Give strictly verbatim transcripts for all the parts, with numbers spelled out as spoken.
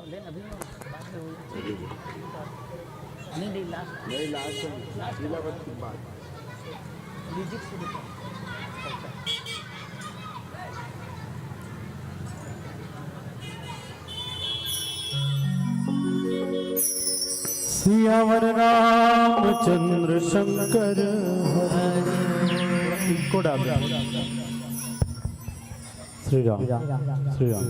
ले, अभी नहीं, बाद में होई। नहीं, नहीं, लास्ट। नहीं, लास्ट में। लास्ट में। लीला भट्ट की बात। म्यूजिक शुरू कर। सियावर रामचंद्र शंकर हरे। इनको डाल दो। श्री राम, श्री राम।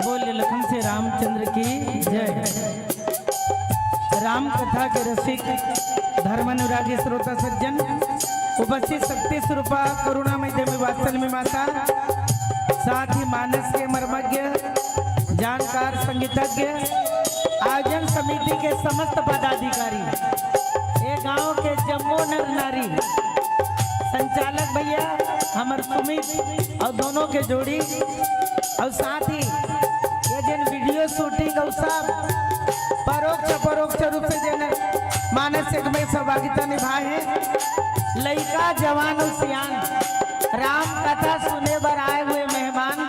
बोल लखन से रामचंद्र की जय। राम कथा के रसिक, धर्म अनुरागी श्रोता सज्जन, उपस्थित शक्ति स्वरूपा करुणा मैदमी वात्सल्य माता, साथ ही मानस के मर्मज्ञ, जानकार संगीतज्ञ, आयोजन समिति के समस्त पदाधिकारी, ये गांव के जम्मो नर नारी, संचालक भैया, हमर सुमित और दोनों के जोड़ी, और साथ ही ये जिन वीडियो शूटिंग और सब परोक्ष परोक्ष रूप से जिन मानसिक में सहभागिता निभाए हैं, लइका, जवान और सियान, राम कथा सुने बर आए हुए मेहमान,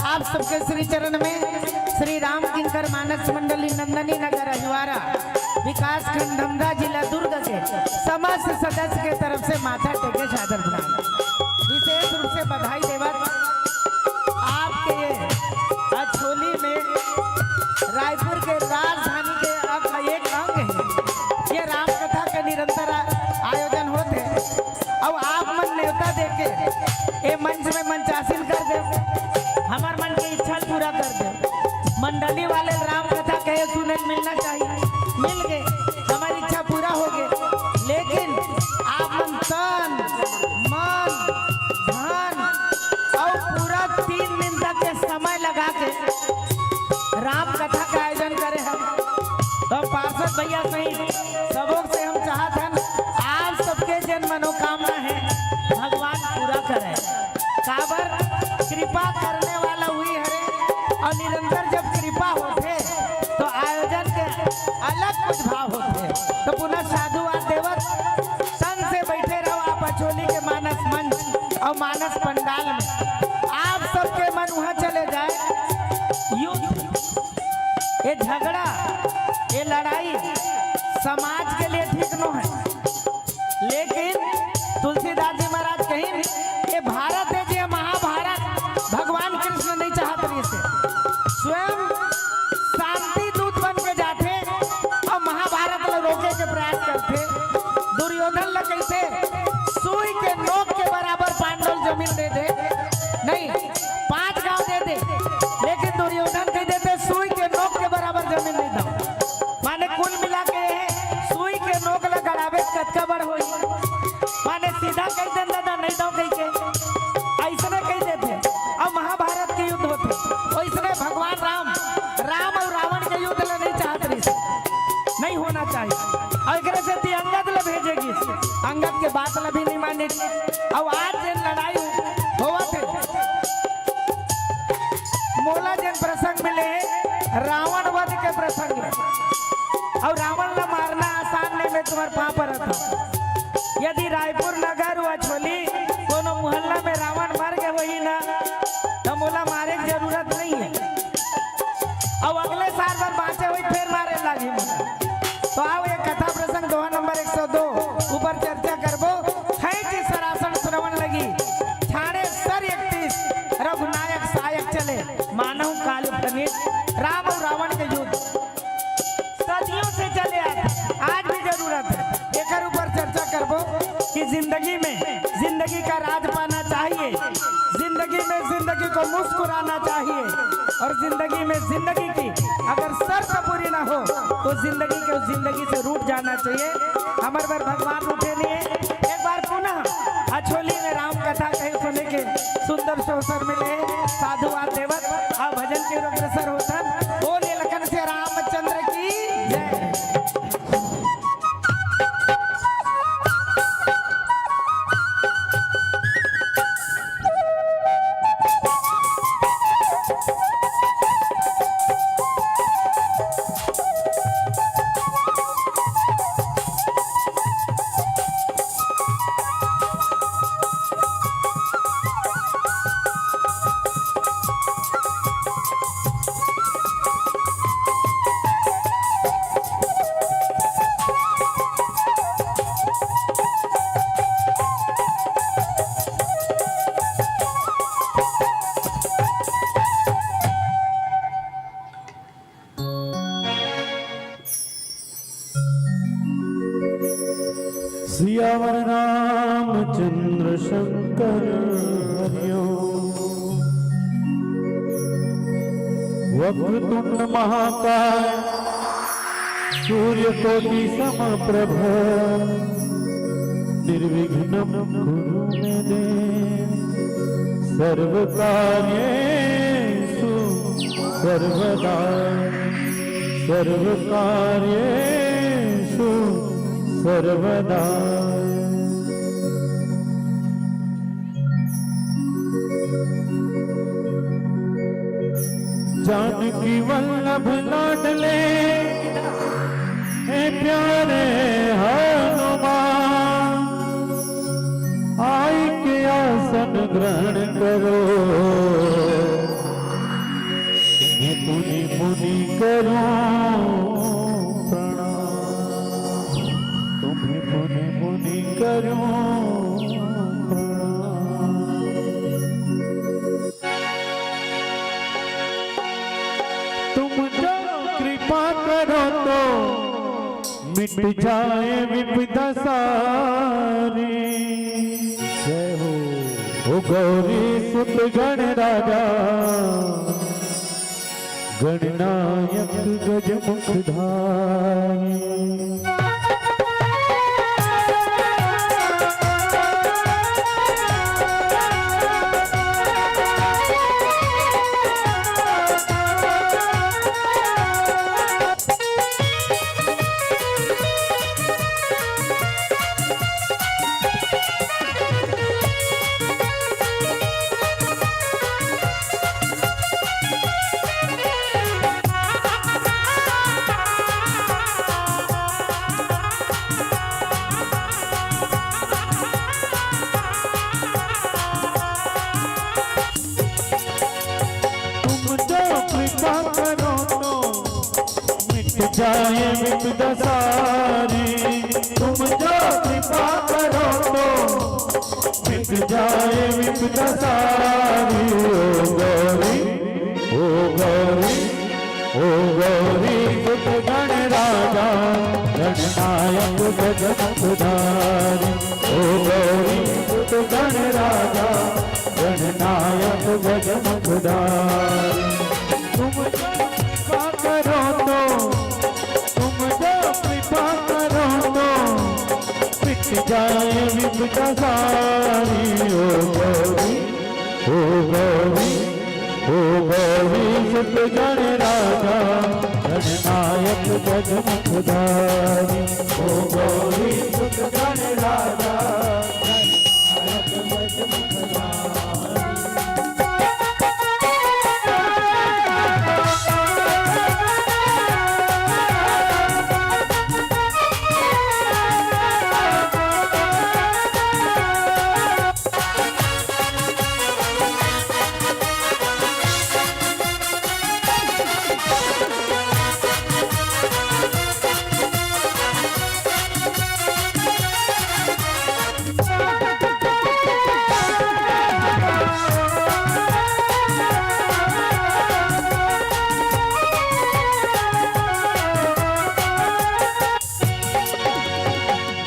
आप सबके श्री चरण में श्री राम किंकर मानस मंडली नंदनी नगर अहिवारा, विकास खंड धमधा, जिला दुर्ग के समस्त सदस्य के तरफ से माथा टेके सादर प्रणाम। विशेष रूप से बधाई देवत आपके ये अछोली में रायपुर के राजधानी के अंग, एक अंग है, ये राम कथा के निरंतर आ-, आयोजन होत है। अब आप मन न्योता देके ये मंच में मंचासीन कर दे, हमार मन के इच्छा पूरा कर दे। मंडली वाले राम कथा कहे सुने मिलना चाहिए, मिल गए, हमारी इच्छा पूरा हो गए। लेकिन आप मन तन, मन, धन और पूरा तीन दिन तक के समय लगा के राम कथा का आयोजन करे हैं। तो पार्षद भैया सहित सबों से हम चाहत हन, आप सबके जन मनोकामना है, भगवान पूरा करे। काबर कृपा करने वाला हुई हरे, और निरंतर जब कृपा होथे तो आयोजन के अलग कुछ भाव होथे। तो पुनः साधुवाद देवत तन से बैठे रहो आप अछोली के मानस मंच और मानस पंडाल में। आप सबके मन वहां चले जाए, युद्ध, ये झगड़ा, ये लड़ाई समाज के लिए ठीक नो है। लेकिन तुलसीदास जी महाराज कहिन, ये भारत है जे महाभारत भगवान कृष्ण नहीं चाहत रहिस हे। स्वयं भगवान राम, राम अउ रावण के युद्ध ल नहीं चाहत रहिस, नहीं होना चाहिए। अउ एकरे सेती अंगद ल भेजे गिस, अंगद के बात ल भी नहीं मानिस। अउ आज जेन लड़ाई होवत हे, मोला जेन प्रसंग मिले हे, रावण वध के प्रसंग हे। अउ रावण ल मारना आसान नहीं, मैं तुम्हर पाँव परत हँव। यदि रायपुर नगर व अछोली कोनो मोहल्ला में रावण मर गे होही ना, त मोला मारे के जरूरत नहीं हे। अउ अगले साल बर बाँचे होही, फेर मारे लागही मोला। तो आओ, ये कथा प्रसंग दोहा नंबर एक सौ दो ऊपर चर्चा करबो। खैंच सरासन श्रवण लगी, छाड़े सर इकतीस, रघुनायक सायक चले, मानव काल प्रणीत, राम अउ रावण के युद्ध। सदियों से चले आत, आज भी जरूरत हे। एकर ऊपर चर्चा करबो कि जिंदगी में जिंदगी का राज पाना चाहिए, जिंदगी में जिंदगी को मुस्कुराना चाहिए, और जिंदगी में जिंदगी की अगर शर्त पूरी ना हो, तो जिंदगी के उस जिंदगी से रूठ जाना चाहिए। हमर बर भगवान रूठे नहीं हे। एक बार पुनः अछोली में राम कथा कहे सुने के सुंदर से अवसर मिले हे। साधुवाद देवत अउ भजन के ओर अग्रसर होथन। बोलिए लखन से रामचंद्र की जय। सियावर रामचंद्र शंकर हरिओ। वक्रतुंड महाकाय सूर्यकोटि समप्रभ निर्विघ्नं कुरु मे देव। सर्वकार्येषु सर्वदा, सर्वकार्येषु सर्वदा। जानकी वल्लभ लाडले हे प्यारे हनुमान, आय के आसन ग्रहण करो, तुम्हें पुनि पुनि करूं प्रणाम, तुम्हें पुनि पुनि करूं प्रणाम। तुम जो कृपा करो तो मिट जाए विपदा सारी। जय हो। ओ गौरी सुत गण राजा, गणनायक गज मुख धारी। तुम जो कृपा करो तो मिट जाए विपदा सारी, तुम जो कृपा करो तो मिट जाए विपदा सारी। ओ गौरी, ओ गौरी, ओ गौरी सुत गण राजा, गणनायक गज मुख धारी। ओ गौरी सुत गण राजा, गणनायक गज मुख धारी। तुम जो कृपा करो तो, तुम जो कृपा करो तो मिट जाए विपदा सारी। ओ गौरी, ओ गौरी, ओ गौरी सुत गण राजा गणनायक गजमुखधारी। ओ गौरी सुत गण राजा गणनायक गजमुखधारी।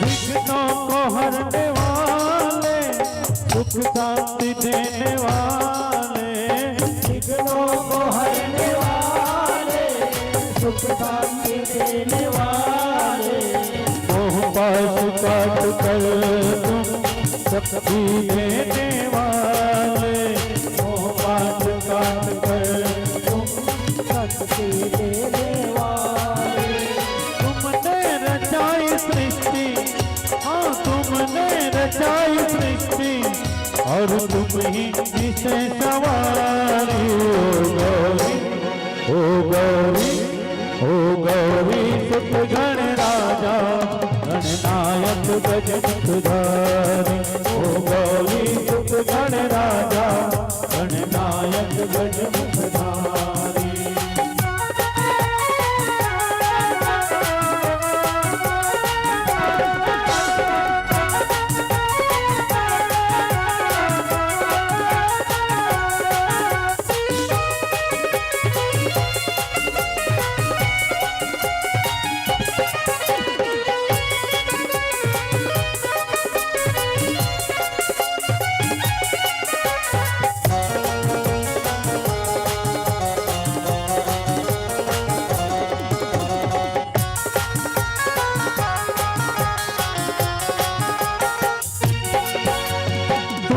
विघ्नों को हरने वाले, सुख शांति देने वाले। विघ्नों को हरने वाले, सुख शांति देने वाले। मोह पाश काट कर तुम शक्ति देने वाले। मोह पाश काट कर तुम शक्ति देने वाले। तुमने रचाई सृष्टि, हाँ, तुमने रचाई सृष्टि, और तुम ही इसे संवारी। ओ गौरी, ओ गौरी, ओ गौरी सुत गण राजा, गणनायक गजमुखधारी। ओ गौरी सुत गण राजा, गणनायक गजमुखधारी।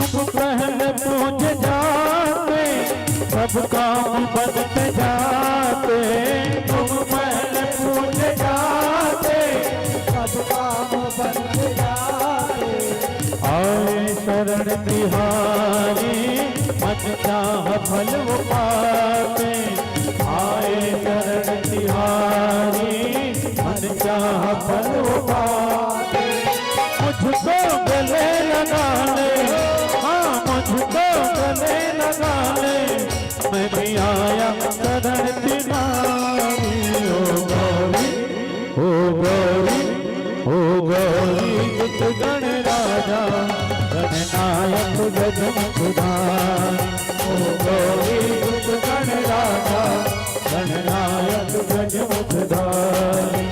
तुम पहले पूजे जाते, सब काम बनते जाते। तुम पहले पूजे जाते, सब काम बनते जाते। आए शरण तिहारी, मन चाह फल वो पाते। आए शरण तिहारी, मन चाह फल वो पाते। मुझको गले लगा ले, हाँ, मुझको गले लगा ले, मैं भी आया शरण तिहारी। ओ गौरी, ओ गौरी, ओ गौरी सुत गण राजा, गणनायक गजमुखधारी। ओ गौरी सुत गण राजा, गणनायक गजमुखधारी।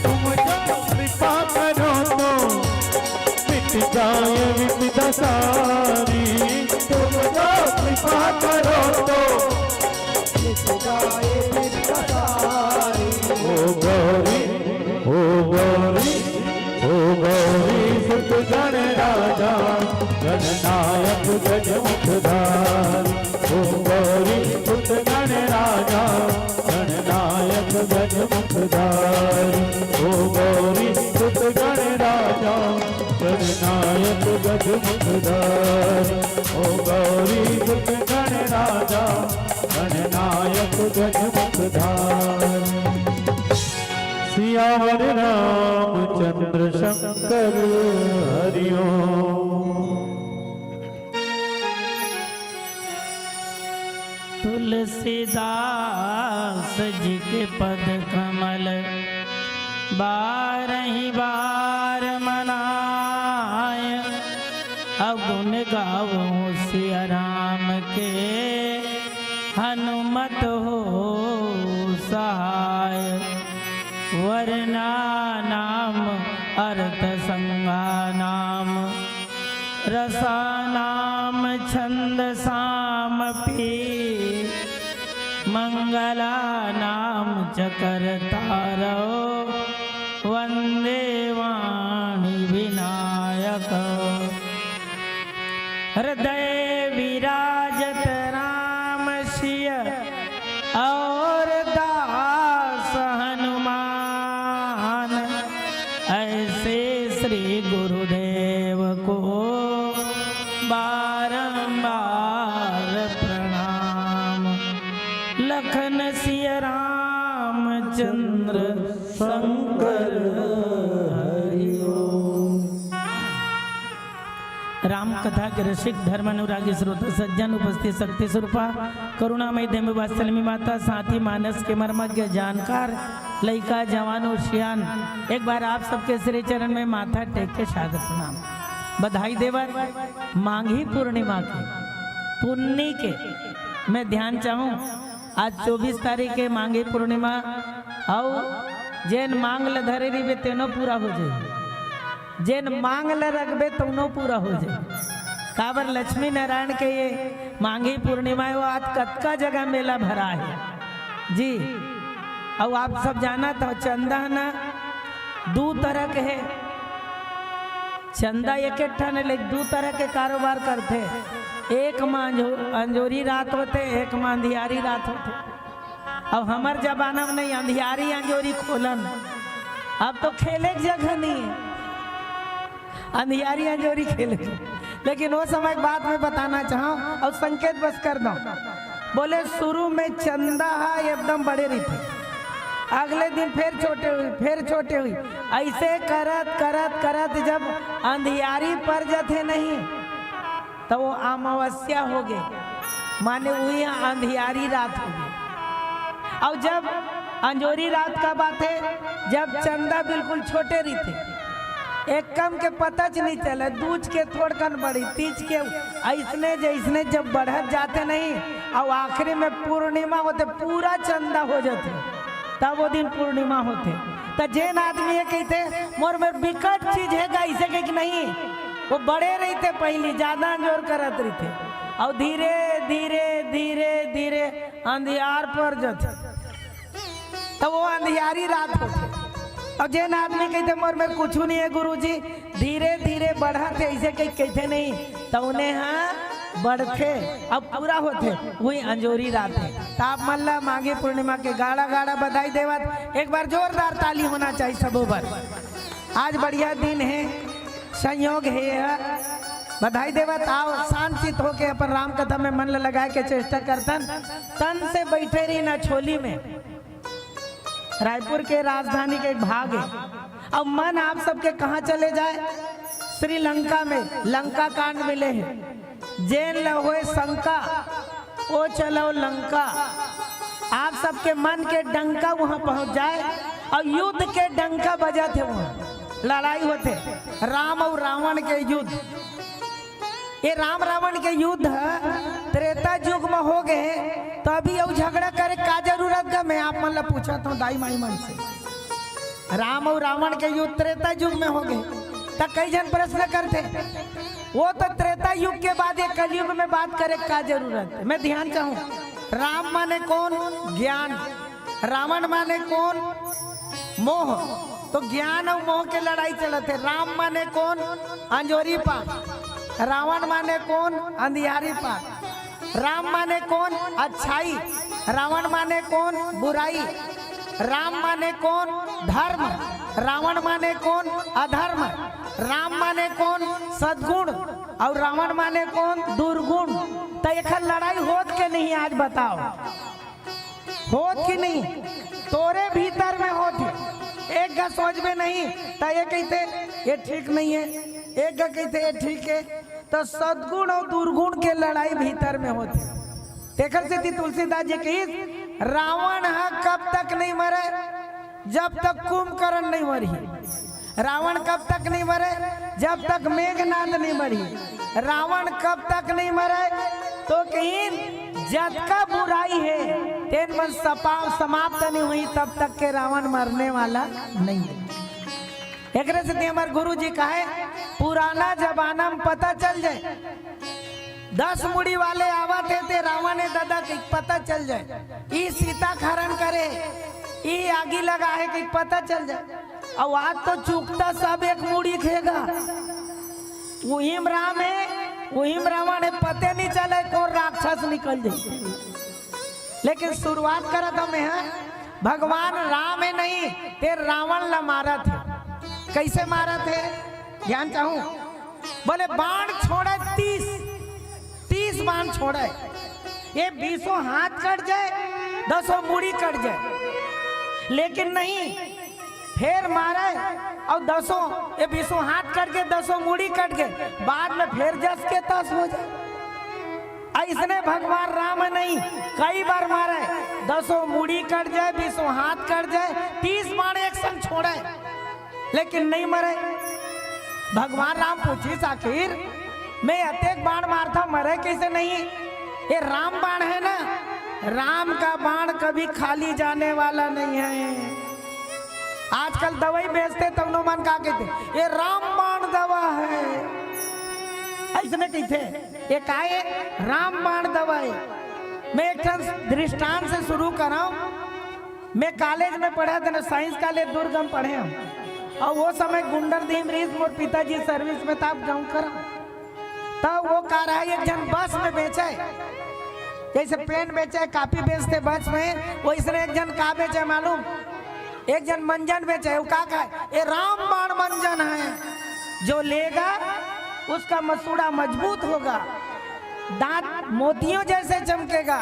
तुम जो कृपा करो तो मिट जाए विपदा सारी। तुम जो कृपा करो तो मिट जाए विपदा सारी। ओ गौरी, ओ गौरी, ओ गौरी सुत गण राजा, गणनायक गजमुखधारी। ओ गौरी सुत गण राजा, गणनायक गजमुखधारी। ओ गौरी सुत गण राजा, गणनायक गजमुखधारी। ओ गौरी सुत गण राजा, गणनायक गजमुखधारी। सियावर रामचंद्र शंकर हरिओम। तुलसीदास जी के पद कमल बारही बार मनाय। अवगुण गावो सिया राम के, हनुमत हो सहाय। वर्णानाम अर्थ संज्ञानाम रसानाम छंदसामपि। मंगलानाम च कर्तारौ वंदे वाणी विनायक। हृदय विराजत राम सिय श्री गुरुदेव को बारंबार प्रणाम। लखन सिया रामचंद्र शंकर हरि ओम। राम कथा के रसिक, धर्म अनुरागी, श्रोता सज्जन, उपस्थित शक्ति स्वरूपा, करुणामयी देवी वात्सल्यमयी माता, साथी मानस के मर्मज्ञ जानकार, लइका, जवान और सियान, एक बार आप सबके श्री चरण में माथा टेक के सादर प्रणाम। बधाई देवत माघी पूर्णिमा के पुन्नी के मैं ध्यान चाहूँ, आज चौबीस तारीख के माघी पूर्णिमा, अउ जेन मांग ल धरे रहिबे तेनो पूरा हो जाई, जेन मांग ल रखबे तउनो पूरा हो जाई। काबर लक्ष्मी नारायण के ये माघी पूर्णिमा हे, वो आज कतका जगह मेला भरा हे जी। अउ आप सब जानत हो, चंदा ह ना दू तरह के हे। चंदा एक एक ठन हे, लेकिन दू तरह के कारोबार करथे। एक म अंजो-, अंजोरी रात होथे, एक म अंधियारी रात होथे। अब हमर जमाना में नहीं, अंधियारी अंजोरी खोलन, अब तो खेले के जगह नहीं है, अंधियारी अंजोरी खेले। लेकिन वो समय के बात मैं बताना चाहूँ और संकेत बस कर दो। बोले शुरू में चंदा हा एकदम बड़े रहिथे, अगले दिन फिर छोटे हुई, फिर छोटे हुई, ऐसे करत करत करत जब अंधियारी पर जाथे नहीं, त वो अमावस्या होगे, माने उही अंधियारी रात होगे। अउ जब अंजोरी रात का बात हे, जब चंदा बिल्कुल छोटे रहिथे, एकम के पता च नहीं चले, दूज के थोड़कन बड़ी, तीज के अइसने जइसने जब बढ़त जाथे नहीं, अउ आखिरी में पूर्णिमा होथे, पूरा चंदा हो जाथे, तब वो दिन पूर्णिमा होथे। त जेन आदमी ये कहिथे, "मोर में बिकट चीज हे गा," अइसे कहिके नहीं, वो बड़े रहिथे, पहिली ज्यादा अंजोर करत रहिथे, अउ धीरे धीरे धीरे धीरे अंधियार पर जाथे, त वो अंधियारी रात होथे। अउ जेन आदमी कहिथे, "मोर में कुछू नहीं हे गुरुजी," धीरे धीरे बढ़त हे, अइसे कहि कहिथे नहीं, तउने ह बढ़थे, अब पूरा होथे, वही अंजोरी रात हे। त आप मन ला माघी पूर्णिमा के गाड़ा गाड़ा बधाई देवत, एक बार जोरदार ताली होना चाहिए सबो बर। आज बढ़िया दिन हे, संयोग हे यह। बधाई देवत, आओ शांत चित होके अपन राम कथा में मन ल लगाए के चेष्टा करतन। तन से बैठे रही ना छोली में। रायपुर के राजधानी के एक भाग हे। अब मन आप सबके कहाँ चले जाए? श्रीलंका में लंका कांड मिले हे। जेन ल होए शंका, ओ चलो लंका। आप सबके मन के डंका वहां पहुंच जाए अउ युद्ध के डंका बजत हे, वहां लड़ाई होथे, राम अउ रावण के युद्ध। ये राम रावण के युद्ध ह त्रेता युग में होगे, त अभी अउ झगड़ा करे का जरूरत गा? मैं आप मन ला पूछत हूँ दाई माई मन से, राम अउ रावण के युद्ध त्रेता युग में होगे, त कई झन प्रश्न करथे, वो तो त्रेता युग के बाद ये कलयुग में बात करे का जरूरत हे? मैं ध्यान चाहूँ, राम माने कोन? ज्ञान। रावण माने कोन? मोह। तो ज्ञान अउ मोह के लड़ाई चलत हे। राम माने कोन? अंजोरी पार। रावण माने कोन? अंधियारी पार। राम माने कोन? अच्छाई। रावण माने कोन? बुराई। राम माने कोन? धर्म। रावण माने कोन? अधर्म। राम माने कोन? सद्गुण। अउ रावण माने कोन? दुर्गुण। त एखर लड़ाई होत के नहीं, आज बताओ, होत कि नहीं? तोरे भीतर में होत हे। एक गा सोचबे नहीं, त ये कहिथे, "ये ठीक नहीं हे," एक गा कहिथे, "ये ठीक हे।" त सद्गुण अउ दुर्गुण के लड़ाई भीतर में होत हे। तेखर सेती तुलसीदास जी कहिस, "रावण ह कब तक नहीं मरे? जब तक कुंभकर्ण नहीं मरही।" रावण कब तक नहीं मरे? जब तक मेघनाद नहीं मरही। रावण कब तक नहीं मरे? तो कहिन, जतका बुराई हे, तेन मन सपा-, समाप्त नहीं हुई, तब तक के रावण मरने वाला नहीं हे। एकरे सेती हमर गुरु जी कहे, पुराना जमाना में पता चल जाए, दस मुड़ी वाले आवत हे ते रावण हे ददा के पता चल जाए, ई सीता के हरण करे, ई आगी लगा हे के पता चल जाए। अउ आज तो चुकता सब एक मुड़ी के हे गा, उही में राम हे, उही में रावण हे, पते नहीं चले कोन राक्षस निकल जाए। लेकिन शुरुआत करत हमें, हाँ, भगवान राम हे नहीं, ते रावण ला मारत हे। कैसे मारत हे? ध्यान चाहूं, बोले बाण छोड़े तीस, तीस बाण छोड़े, ये बीसों हाथ कट जाए, दसों मुड़ी कट जाए, लेकिन नहीं, फेर मारे और दसों, ये बीसों हाथ कट गए, दसों मुड़ी कट गए, बाद में फेर जस के तस हो जाए। अइसने भगवान राम नहीं, कई बार मारे, दसों मुड़ी कट जाए, बीसों हाथ कट जाए, तीस बाण एक संग छोड़े, लेकिन नहीं मरे। भगवान राम पूछिस, आखिर मैं अतेक बाण मारथंव, मरे कइसे नहीं? ये राम बाण है ना, राम का बाण कभी खाली जाने वाला नहीं है। आजकल दवाई बेचथे, तउनो मन का कहिथे, ये राम बाण दवा है, अइसने कहिथे। ये का हे? राम बाण दवा हे। मैं एक ठन दृष्टांत से शुरू करंव। मैं कॉलेज में पढ़े थे ना, साइंस कॉलेज दुर्ग में पढ़े हम, और वो समय गुंडरदेही में रहिस, मोर पिताजी सर्विस में था, अब जाऊं करंव। तब वो का रहा, एक झन बस में बेचे, जइसे पेन बेचे, कॉपी बेचथे बस में, वइसने एक झन का बेचे मालूम? एक झन मंजन बेचे, वो का कहे, ये राम बाण मंजन है, जो लेगा उसका मसूड़ा मजबूत होगा, दांत मोतियों जैसे चमकेगा,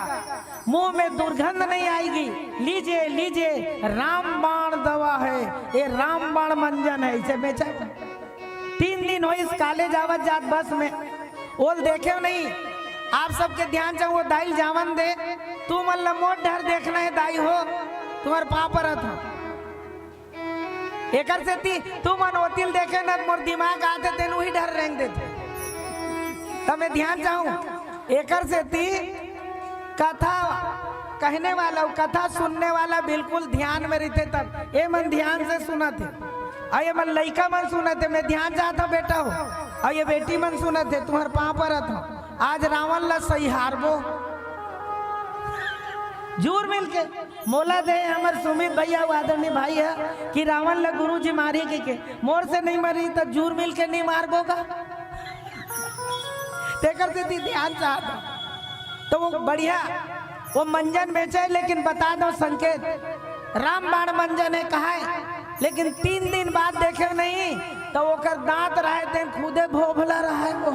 मुंह में दुर्गंध नहीं आएगी। लीजिए, लीजिए, राम बाण दवा है, ये राम बाण मंजन है, इसे बेचा। तीन दिन होइस कॉलेज आवत जात बस में, ओला देखेंव नहीं। आप सबके ध्यान चाहूं, वो दाई ल जावन दे, तुमन ला मोर डहर देखना हे दाई हो, तुम्हर पांव परत हंव। एकर सेती तुमन ओती ल देखे न, मोर दिमाग आथे तेन उही डहर रेंग देथे। त मैं ध्यान चाहूं, एकर सेती कथा कहने वाला अउ कथा सुनने वाला बिल्कुल ध्यान में रहिथे, तब ये मन ध्यान से सुनत हे, अउ ये मन लइका मन सुनत हे। मैं ध्यान चाहत हंव बेटा हो, अउ ये बेटी मन सुनत हे, तुम्हर पांव परत हंव, आज रावण ला सही हारबो। जुर मिल के मोला दे हमर सुमित भैया, वो आदरणीय भाई है कि रावण ला गुरु जी मारी के, के मोर से नहीं मरी त जुर मिल के नहीं मारबो का? तेकर सेती ध्यान चाहत हंव। तो वो बढ़िया, वो मंजन बेचे, लेकिन बता दंव संकेत, राम बाण मंजन हे कहाय, लेकिन तीन दिन बाद देखे नहीं तो ओकर दांत रहे तेन खुदे भोभला रहे वो।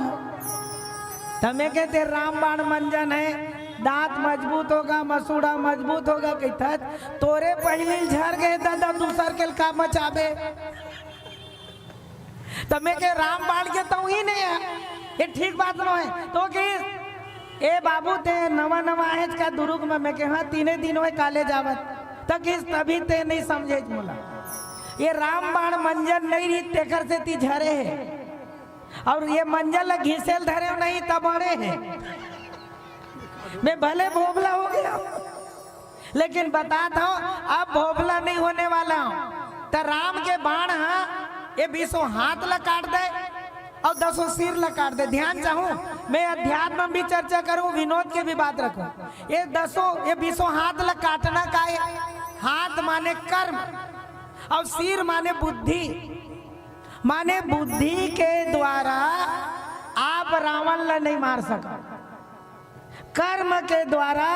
त मैं कहे ते राम बाण मंजन हे, दांत मजबूत होगा, मसूड़ा मजबूत होगा, कहिथस तोरे पहिली ल झर गे दादा, दूसर के ल का मचाबे। त मैं कहे राम बाण के तउही नहीं हे, ये ठीक बात नोहे। तो कहिस, ए बाबू, ते नवा नवा आएच का दुरुग में? मैं कहे हां, तीने दिन होए कॉलेज आवत। त कहिस तभी ते नहीं समझेच मोला, ये राम बाण मंजन नहीं रहिस, तेकर सेती झरे हे। अउ ये मंजन ला घिसे ल धरेंव नहीं, तब अड़े हे। मैं भले भोभला हो गेंव, लेकिन बतात हंव, अब भोभला नहीं होने वाला हंव। त राम के बाण ह ये बीसों हाथ ला काट दे अउ दसों सिर ला काट दे। ध्यान चाहूं, मैं अध्यात्म में भी चर्चा करूं, विनोद के भी बात रखूं। ये दसों, ये बीसों हाथ ला काटना का हे? हाथ माने कर्म अउ सिर माने बुद्धि। माने बुद्धि के द्वारा आप रावण ला नहीं मार सकव, कर्म के द्वारा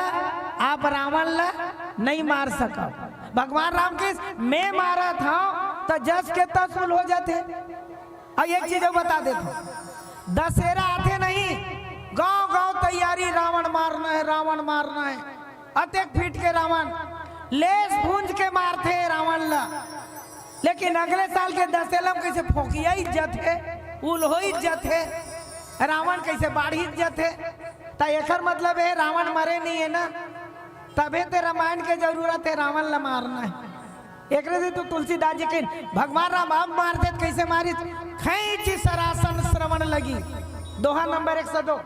आप रावण ला नहीं मार सकव। भगवान राम कहिस, मैं मारत हंव त जस के तस उल हो जाथे। अउ एक चीज अउ बता देत हंव, दसेरा आथे नहीं, गांव गांव तैयारी, रावण मारना हे, रावण मारना हे। अतेक फीट के रावण, लेस भूंज के मारथे रावण ला, लेकिन अगले साल के दसेला में कइसे फोकियाई जथे, उल्होई जथे, रावण कइसे बाढ़ी जथे। त एकर मतलब हे रावण मरे नहीं हे ना, तभे ते रामायण के जरूरत हे, रावण ला मारना हे। एकरे सेती तुलसीदास जी कहिन, भगवान राम अब मारथे त कइसे मारिस? खैंची सरासन श्रवण लगी, दोहा नंबर एक सौ दो।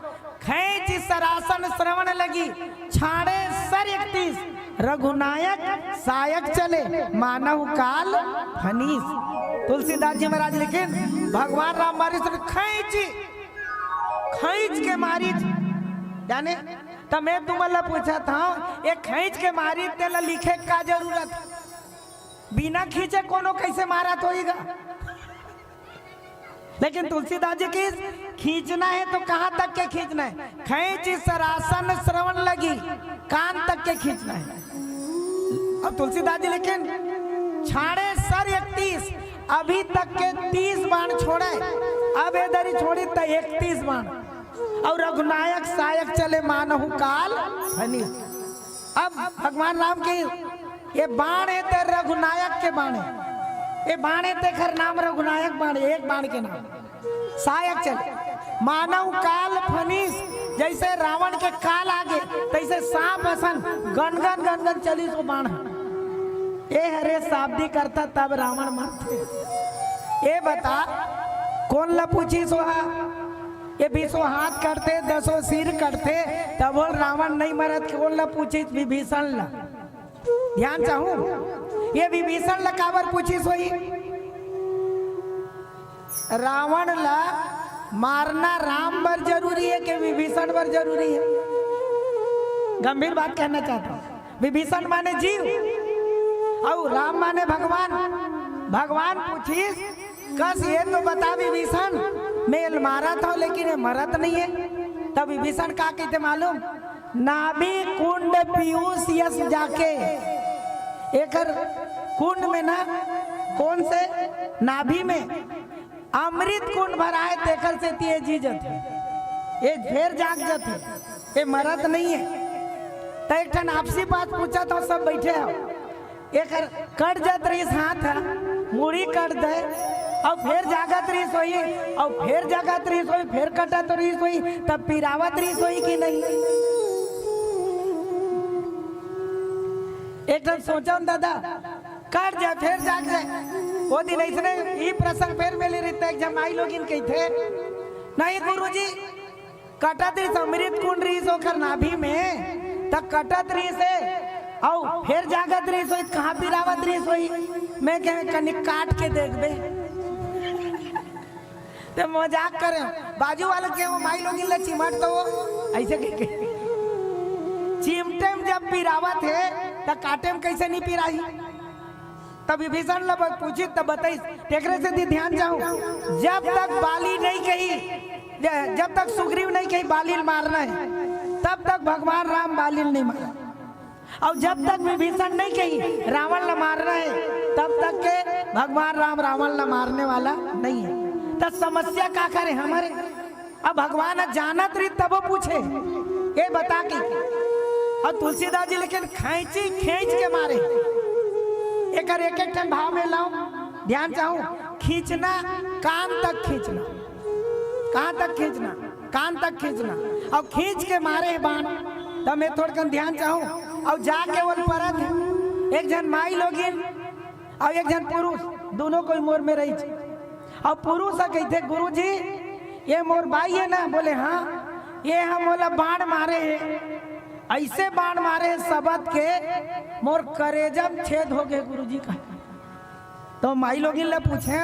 खैंची सरासन श्रवण लगी, छाड़े सर इकतीस, रघुनायक सायक चले, मानव काल फनीस। तुलसीदास जी महाराज लिखिन, भगवान राम मारिस खैंची, खैंच के मारिस। जाने, त मैं तुमन ला पूछत हंव, ये खैंच के मारिस तेला लिखे का जरूरत? बिना खींचे कोनो कइसे मारत होही गा? लेकिन तुलसीदास जी कहिस, खींचना हे त कहां तक के खींचना हे? खैंची सरासन श्रवण लगी, कान तक के खींचना हे। अब तुलसीदास जी लिखिन, छाड़े सर इकतीस, अभी तक के तीस बाण छोड़े, अब ए दरी छोड़ी त इकतीस बाण। अउ रघुनायक सायक चले मानहु काल फनी। अब भगवान राम के ये बाण हे ते रघुनायक के बाण हे, ये बाण हे तेखर नाम रघुनायक बाण हे, एक बाण के नाम। सायक चले मानव काल फनीस, जैसे रावण के काल आगे तैसे सांप असन गनगन गनगन चलीस वो बाण। ए हरे शाब्दिक अर्थ तब रावण मरथे। ए बता कोन ला पूछिस ओहा? ये बीसों हाथ कटथे, दसों सिर कटथे, तब बोल रावण नहीं मरत, कोन ला पूछिस? विभीषण ला। ध्यान चाहूं, ये विभीषण ला काबर पूछिस होही? रावण ला मारना राम बर जरूरी हे कि विभीषण बर जरूरी हे? गंभीर बात कहना चाहता हूं। विभीषण माने जीव अउ राम माने भगवान। भगवान पूछिस, कस ये तो बता विभीषण, मैं एला मारत हंव लेकिन ये मरत नहीं हे। तब विभीषण का कहिथे मालूम? नाभि कुंड पीयूष यस जाके। एकर कुंड में ना, कौन से नाभि में अमृत कुंड भराए, तेकर सेती ए जी जथे, ए फेर जाग जथे, ए मरत नहीं हे। त एक ठन आपसी बात पूछत हंव, सब बैठे हव, एकर कट जात रहिस हाथ ह, मुड़ी कट दे, अउ फेर जागत रहिस होही, अउ फेर जागत रहिस होही, फेर कटत रहिस होही, तब पिरावत रहिस होही कि नहीं? एक ठन सोचव न दादा, कट जाए, फेर जाग जाए। वो दिन अइसने ही प्रसंग फेर मिले रहिथे, एक झन माई लोगिन कहिथे, "नहीं गुरुजी, कटत रहिस, अमृत कुंड रहिस ओकर नाभि में, त कटत रहिस हे, अउ फेर जागत रहिस होही, त कहाँ पिरावत रहिस होही?" मैं कहे, "कनिक काट के देखबे।" ते मजाक करे, बाजू वाले के वो माई लोगिन ला चिमट तो वो अइसे कहिके, "चिमटे में जब पिरावत हे, त काटे में कइसे नहीं पिराही?" तब विभीषण ला ब-, पूछिस त बताइस, तेकरे सेती ध्यान चाहूं, जब तक बाली नहीं कही, ज-, जब तक सुग्रीव नहीं कही बाली ल मारना हे, तब तक भगवान राम बाली ल नहीं मारा। अउ जब तक विभीषण नहीं कही रावण ला मारना हे, तब तक के भगवान राम रावण ला मारने वाला नहीं हे। त समस्या काकर हे हमर? अब भगवान ह जानत रहिस तभो पूछे, ए बता के। अउ तुलसीदास जी लेकिन खैंची खींच के मारे। एकर एक एक ठन भाव में लाव, ध्यान चाहूं, खींचना, कान तक खींचना, कहां तक खींचना? कान तक खींचना। अउ खींच के मारे हे बाण, त मैं थोड़कन ध्यान चाहूं, अउ जाके ओल परत हे, एक झन माई लोगिन अउ एक झन पुरुष, दूनों कोई मोर में रहिस। अउ पुरुष ह कहिथे, "गुरुजी, ये मोर बाई हे ना?" बोले, "हां।" "ये ह मोला बाण मारे हे, अइसे बाण मारे हे सबद के, मोर करेजा म छेद हो गे गुरुजी," कहा। त माई लोगिन ला पूछे,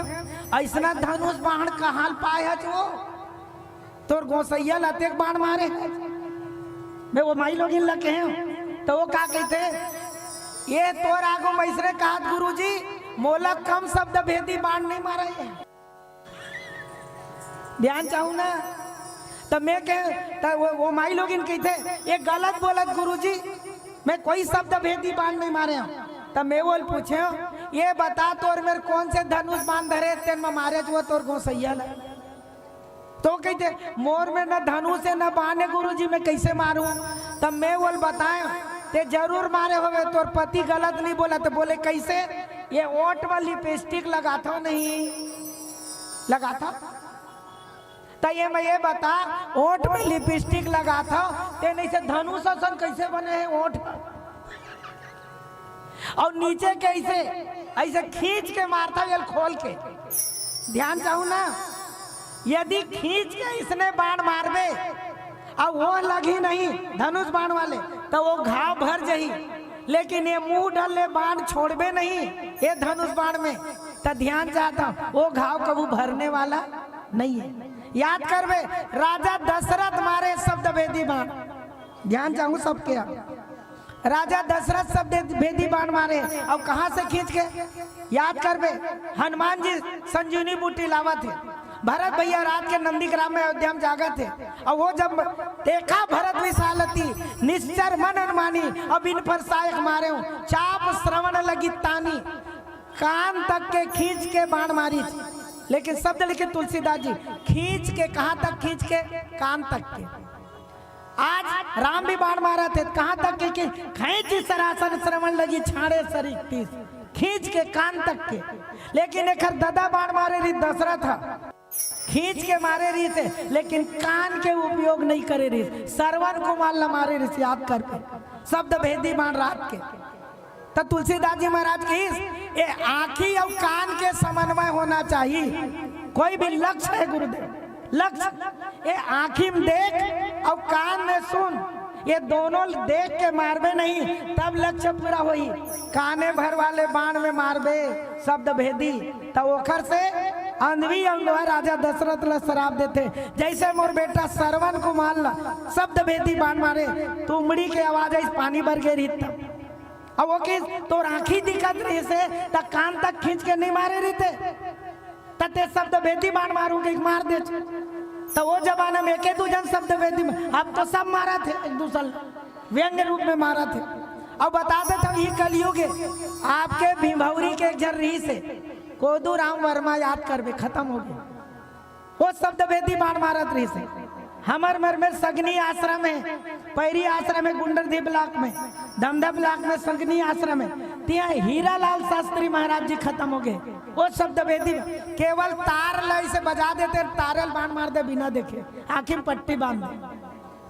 "अइसना धनुष बाण कहां ल पाए हच वो?" तोर गोसइया ल अतेक बाण मारे हे। मैं वो माई लोगिन ल कहेंव, त वो का कहिथे, "ये तोर आगू म अइसने कहत गुरुजी, मोला कम शब्द भेदी बाण नहीं मारे हे।" ध्यान चाहूं ना, त मैं कहे, त वो, वो माई लोगिन कहिथे, "ये गलत बोलत गुरुजी, मैं कोई शब्द भेदी बाण नहीं मारे हंव।" त मैं ओल पूछेंव, "ये बता तोर मेर कौन से धनुष बाण धरे, तेन म मारेच वो तोर गोसइया ल?" त कहिथे, "मोर में न धनुष हे न बाण हे गुरुजी, मैं कइसे मारूं?" त मैं ओल बताएंव, "ते जरूर मारे होवे, तोर पति गलत नहीं बोला।" त बोले, "कइसे?" "ये ओंठ म लिपस्टिक लगाथव नहीं, लगाथव?" त ये मैं ये बता, ओंठ म लिपस्टिक लगाथव, ते नहीं से धनुष असन कइसे बने हे ओंठ? अउ नीचे के अइसे, अइसे खींच के मारथव, एल खोल के। ध्यान चाहूं ना, यदि खींच के अइसने बाण मारबे, अउ वो लगही नहीं धनुष बाण वाले, त वो घाव भर जही। लेकिन ये मुंह डर ले बाण छोड़बे नहीं, ये धनुष बाण में, त ध्यान चाहत हंव, वो घाव कभू भरने वाला नहीं हे। याद करबे, राजा दशरथ मारे शब्द भेदी बाण। ध्यान चाहूं सबके, राजा दशरथ शब्द भेदी बाण मारे, अउ कहां से खींच के? याद करबे, हनुमान जी संजीवनी बूटी लावत हे, भरत भैया रात के नंदीग्राम में अयोध्या में जागत हे, अउ वो जब देखा भरत विशाल अति, निश्चर मन अनुमानी, अउ बिन फर सहायक मारेंव, चाप श्रवण लगी तानी। कान तक के खींच के बाण मारिस। लेकिन शब्द लिखे तुलसीदास जी, खींच के, कहाँ तक खींच के? कान तक के। आज राम भी बाण मारत हे, कहाँ तक के? कि खींच सरासन श्रवण लगी छाड़े सर इकतीस, खींच के कान तक के। लेकिन एकर ददा बाण मारे रहिस दशरथ ह, खींच के मारे रहिस हे, लेकिन कान के उपयोग नहीं करे रहिस, श्रवण कुमार ला मारे रहिस, याद कर के। शब्द भेदी बाण रात के। त तुलसीदास जी महाराज कहिस, ए आँखी अउ कान के समन्वय होना चाहिए। कोई भी लक्ष्य हे गुरुदेव, लक्ष्य, ए आँखी में देख अउ कान में सुन, ये दोनों देख के मारबे नहीं, तब लक्ष्य पूरा होही। काने भर वाले बाण में मारबे, शब्द भेदी, त ओखर से अंधवी अंधवा राजा दशरथ ला श्राप देथे, जैसे मोर बेटा श्रवण कुमार ला शब्द भेदी बाण मारे, तुमड़ी के आवाज आइस, पानी भर गे रहिस तब। अब वो कहिस, तोर आँखी दिखत रहिस हे, त कान तक खींच के नहीं मारे रहिते, त ते शब्द भेदी बाण मारू के मार देच। त वो जमाना में एके दू झन शब्द भेदी में, अब तो सब मारत हे एक दूसर, व्यंग्य रूप में मारत हे। अब बता देत हँव, ये कलयुग हे। आपके भिभौरी के एक झन रहिस हे, कोदू राम वर्मा, याद करबे, खतम हो गे। वो शब्द भेदी बाण मारत रहिस हे। हमर मेर में सगनी आश्रम हे, पैरी आश्रम हे, गुंडरदेही ब्लॉक में, धमधा ब्लॉक में सगनी आश्रम हे। तिहाँ हीरालाल शास्त्री महाराज जी खतम हो गे। वो शब्द भेदी, केवल तार ला अइसे बजा देते, तारे ल बाण मार दे बिना देखे, आँखी में पट्टी बांध दे।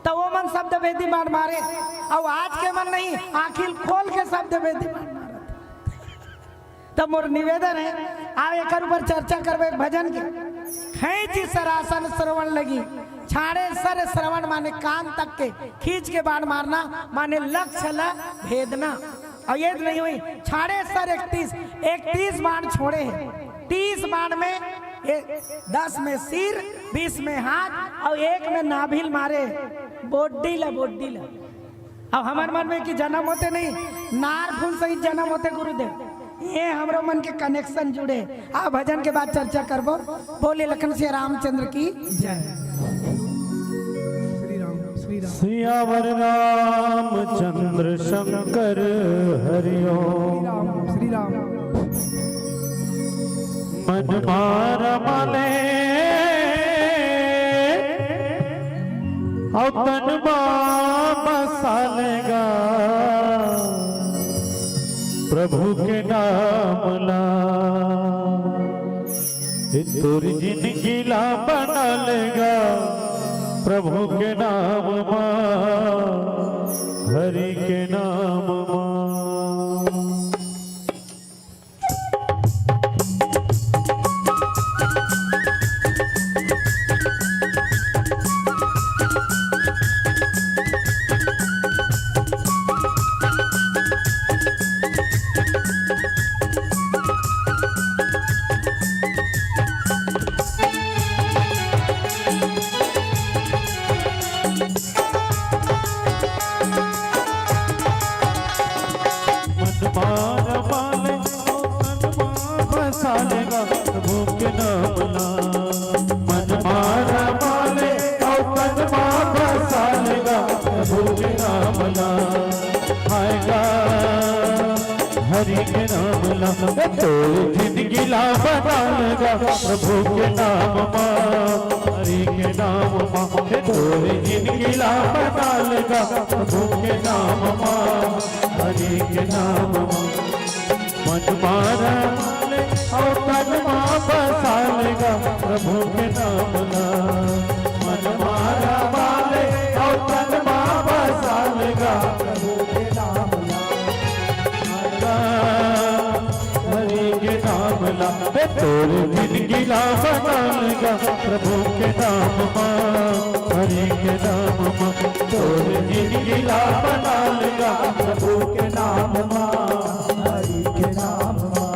त वो मन शब्द भेदी बाण मारे, अउ आज के मन नहीं, आँखी ल खोल के शब्द भेदी बाण मारत। त मोर निवेदन हे, आव एकर ऊपर चर्चा करबे एक भजन के। खींच सरासन श्रवण लगी, छाड़े सर श्रवण माने कान तक के, खींच के बाण मारना माने लक्ष्य ला भेदना। अउ ये नहीं होही, छाड़े सर इकतीस, इकतीस बाण छोड़े हे। तीस बाण में ए, दस में सिर, बीस में हाथ अउ एक में नाभि ल मारे, बोड्डी ला, बोड्डी ला। अब हमर मन में कि जनम होथे नहीं, नार फूल सहित जनम होथे गुरुदेव। ये हमरो मन के connection जुड़े। आ भजन के बाद चर्चा करबो। बोले लखन सिया रामचंद्र की जय। श्री राम, श्री राम। सियावर रामचंद्र शंकर हरिओम। श्री राम, श्री राम। मन मारा माले अउ तन मा बसा लेगा प्रभु के नाम ला। ए तोर जिनगी ला बना लेगा प्रभु के नाम मा, हरि के नाम मा। मन मारा माले, तन मा बसा लेगा प्रभु के नाम ला। मन मारा माले, अउ तन मा बसा लेगा प्रभु के नाम ला। आएगा हरि के नाम ला, तोर जिनगी ला बना लेगा प्रभु के नाम मा। हरि के नाम मा, तोर जिनगी ला बना लेगा प्रभु के नाम मा। हरि के नाम मा। मन मारा माले, अउ तन मा बसा लेगा प्रभु के नाम ला। मन मारा माले, अउ तन मा बसा लेगा प्रभु के नाम ला। हरि के नाम ला, ए तोर जिनगी ला बना लेगा प्रभु के नाम मा। हरि के नाम मा, तोर जिनगी ला बना लेगा प्रभु के नाम मा। हरि के नाम मा।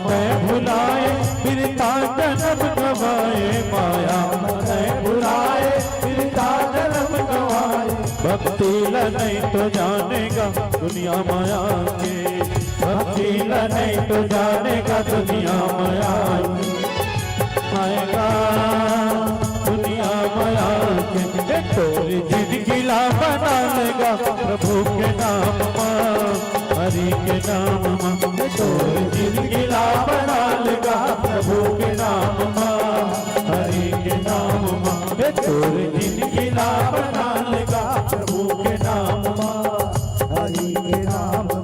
तै भुलाए बिरता जनम गवाए, माया तै भुलाए बिरता जनम गवाए। भक्ति ल नहीं तो जानेगा दुनिया माया के, भक्ति ल नहीं तो जानेगा दुनिया माया के। आएगा दुनिया माया के, ए तोर जिंदगी ला बना लेगा प्रभु के नाम मा, हरि के नाम मा। ए तोर जिंदगी ला बना लेगा प्रभु के नाम मा, हरि के नाम मा। ए तोर जिंदगी ला बना लेगा प्रभु के नाम मा, हरि के नाम मा।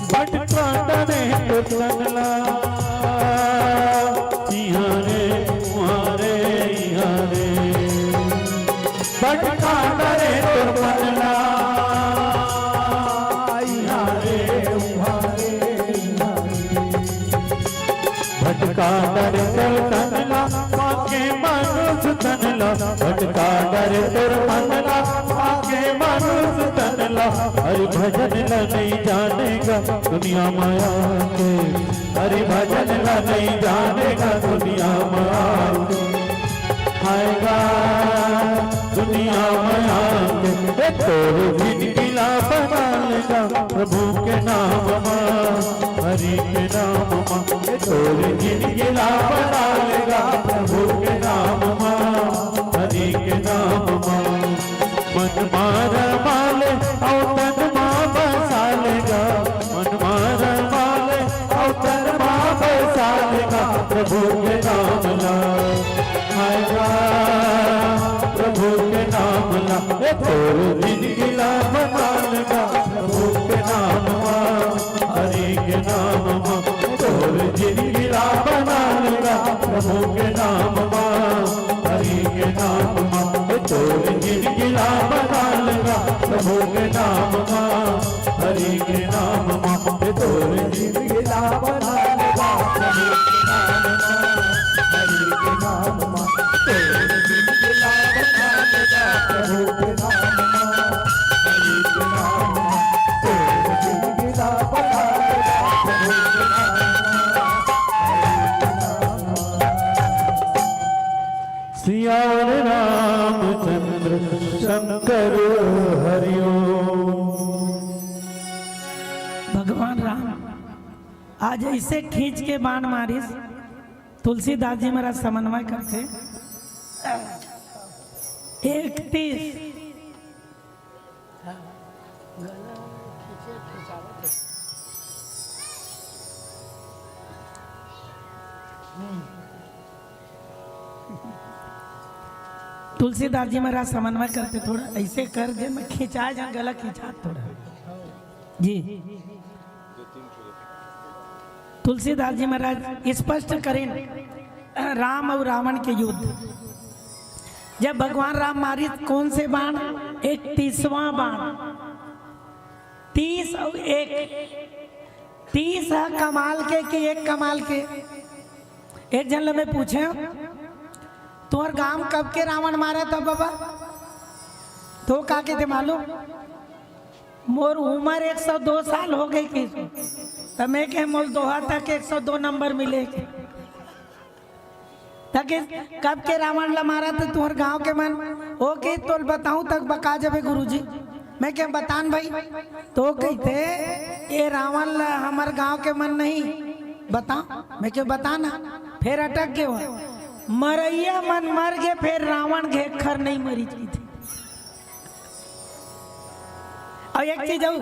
भटका डरे तो तनला, इहाँ रे, उहाँ रे, इहाँ रे। भटका डरे तो तनला, इहाँ रे, उहाँ रे, इहाँ रे। भटका डरे तो तनला, पाके मानुष तनला। भटका डरे तोर मनला, पाके मानुष तनला। हरि भजन ला नहीं जानेगा दुनिया माया के, हरि भजन ला नहीं जानेगा दुनिया माया के। आएगा दुनिया माया के, ए तोर जिंदगी ला बना लेगा प्रभु के नाम मा, हरि के नाम मा। ए तोर जिंदगी ला बना लेगा प्रभु के नाम मा, हरि के नाम मा। मन मा रमा ले अउ तन मा बसा लेगा, मन मा रमा ले अउ तन मा बसा लेगा प्रभु के नाम ला। आएगा प्रभु के नाम ला, ए तोर जिंदगी ला बना लेगा प्रभु के नाम मा, हरि के नाम मा। तोर जिंदगी ला बना लेगा प्रभु के नाम मा, हरि के नाम मा। तोर जिंदगी ला बना लेगा प्रभु के नाम मा, हरि के नाम मा। तोर जिंदगी ला बना लेगा प्रभु के नाम मा, हरि के नाम मा। तोर जिंदगी ला बना लेगा प्रभु के नाम मा, हरि के नाम मा। तोर जिंदगी ला बना लेगा प्रभु के नाम मा, हरि के नाम मा। सियावर रामचंद्र शंकर हरिओम। भगवान राम आज ऐसे खींच के बाण मारिस, तुलसीदास जी महाराज समन्वय करथे। इकतीस तुलसीदास जी महाराज समन्वय करथे, थोड़ा ऐसे कर दे, मैं खिंचाए जा, गला खिंचा थोड़ा। जी, तुलसीदास जी महाराज स्पष्ट करें राम अउ रावण के युद्ध। जब भगवान राम मारिस कौन से बाण? इकतीसवाँ बाण। तीस अउ एक, तीस ह कमाल के कि एक कमाल के? एक झन ल मैं पूछेंव, "तोर गांव कब के रावण मारे त बबा?" तो का कहिथे मालूम? "मोर उमर एक सौ दो साल हो गे," कहिस। त मैं कहेंव, "मोला दोहा तक एक सौ दो नंबर मिले।" त कहिस, "कब के रावण ल मारत हे तुंहर गांव के मन?" ओ कहिस, "तोला बताहूं त बका जबे गुरुजी।" मैं कहेंव, "बता न भई।" तो कहिथे, "ए रावण ल हमर गांव के मन नहीं बता।" मैं कहेंव, "बता ना।" फेर अटक गे हो, "मरइया मन मर गे, फेर रावण घेखर नहीं मरिस," कहिथे। अउ एक चीज अउ,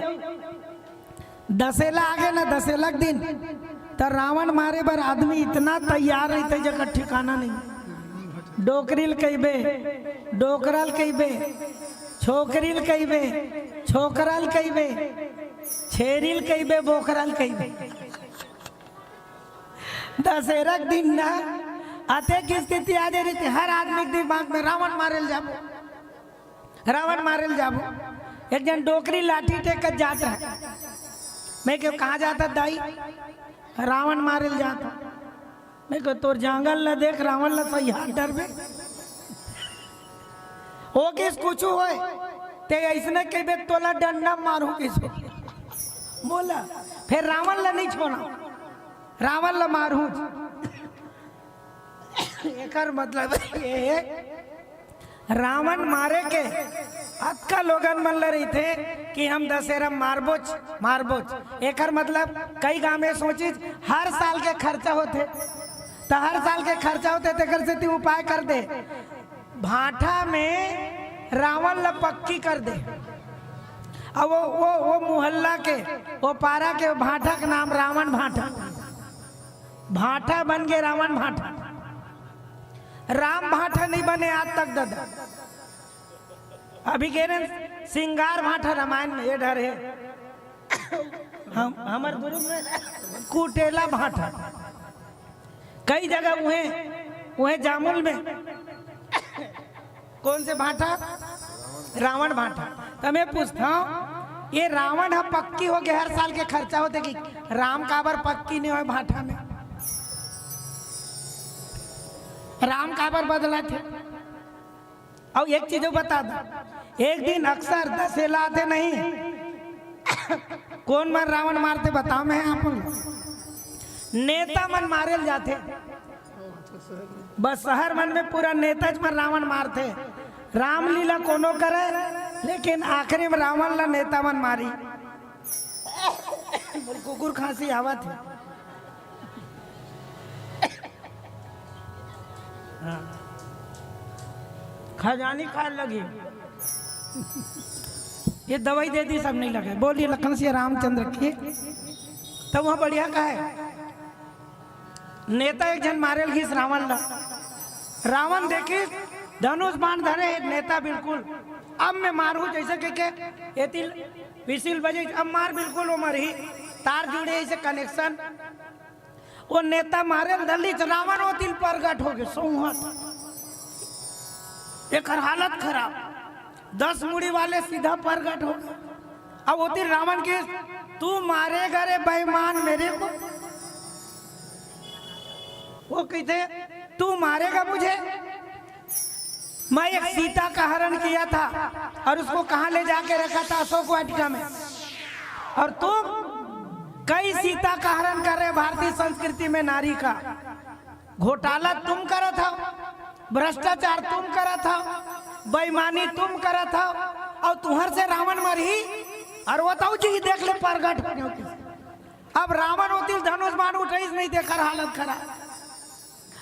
दसेला आगे ना, दसेला के दिन त रावण मारे बर आदमी इतना तैयार रहिथे, जेकर ठिकाना नहीं। डोकरी ल कहिबे, डोकरा ल कहिबे, छोकरी ल कहिबे, छोकरा ल कहिबे, छेरी ल कहिबे, बोकरा ल कहिबे। दशहरा के दिन ना अतेक स्थिति आ जाय रहिथे, हर आदमी के दिमाग में रावण मारे ल जाबो, रावण मारे ल जाबो। एक झन डोकरी लाठी टेकत जात रहे। मैं कहेंव, "कहाँ जात हस दाई?" "रावण मारे ल जात हंव।" मैं कहेंव, "तोर जांगर ल देख, रावण ल सही हाथ डरबे।" ओ कहिस, "कुछू होय, तें अइसने कहिबे, तोला डंडा मारहूं कहिस।" बोला, "फेर रावण ल नइ छोड़ंव, रावण ल मारहूं।" एकर मतलब ये हे, रावण मारे के अतका लोगन मन ल रहिथे कि हम दशहरा मारबोच, मारबोच। एकर मतलब कई गांव में सोचिस, हर साल के खर्चा होथे, त हर साल के खर्चा होथे, तेकर सेती उपाय कर दे, भाठा में रावण ल पक्की कर दे। अब वो, वो, वो मोहल्ला के, वो पारा के भाठा के नाम रावण भाठा। भाठा बन गे रावण भाठा। राम भाठा नइ बने आज तक ददा। अभी कहे रहेन सिंगार भाठा रामायण में ये डर हे। हम, हमर दुर्ग में कुटेला भाठा। कई जगह उहें, उहें जामुल में कौन से भाठा? रावण भाठा। त मैं पूछथंव, ये रावण ह पक्की होगे, हर साल के खर्चा होथे कि राम काबर पक्की नइ होय भाठा में? राम काबर बदलाथे? अउ एक चीज अउ बता दंव, एक दिन अक्सर दशहरा आथे नहीं, कोन मन रावण मारथे बतावंव मैं आप मन ल। नेता मन मारे ल जाथे। बस शहर मन में पूरा नेताच मन रावण मारथे। रामलीला कोनो करे, लेकिन आखिरी में रावण ल नेता मन मारी। मोला कुकुर खांसी आवत हे। हाँ। खजानी खाय लगही। ये दवाई दे दिस, अब नइ लगे। बोलिए लखन सिया रामचंद्र की। त वो बढ़िया का हे, नेता एक झन मारे ल गिस रावण ल। रावण देखिस धनुष बाण धरे हे नेता बिल्कुल, अब मैं मारहूं जइसे कहिके, एती ल whistle बजे, अब मार बिल्कुल वो मरही, तार जुड़े अइसे connection। वो नेता मारे ल धर लिस, रावण ओती ल परगट होगे, सोंहत। एकर हालत खराब, दस मुड़ी वाले सीधा परगट होगे। अब ओती ल रावण कहिस, "तू मारेगा रे बेईमान मेरे को?" वो कहिथे, "तू मारेगा मुझे? मैं एक सीता का हरण किया था और उसको कहां ले जाके रखा था? अशोक वाटिका में। और तुम कई सीता का हरण कर रहे हो भारतीय संस्कृति में नारी का। घोटाला तुम करत हव, भ्रष्टाचार तुम करत हव, बेईमानी तुम करत हव, अउ तुंहर से रावण मरही।" अउ वो तउ जी देख ले, परगट हो गयो। अब रावण ओती ल धनुष बाण उठाइस नहीं, तेकर हालत खराब।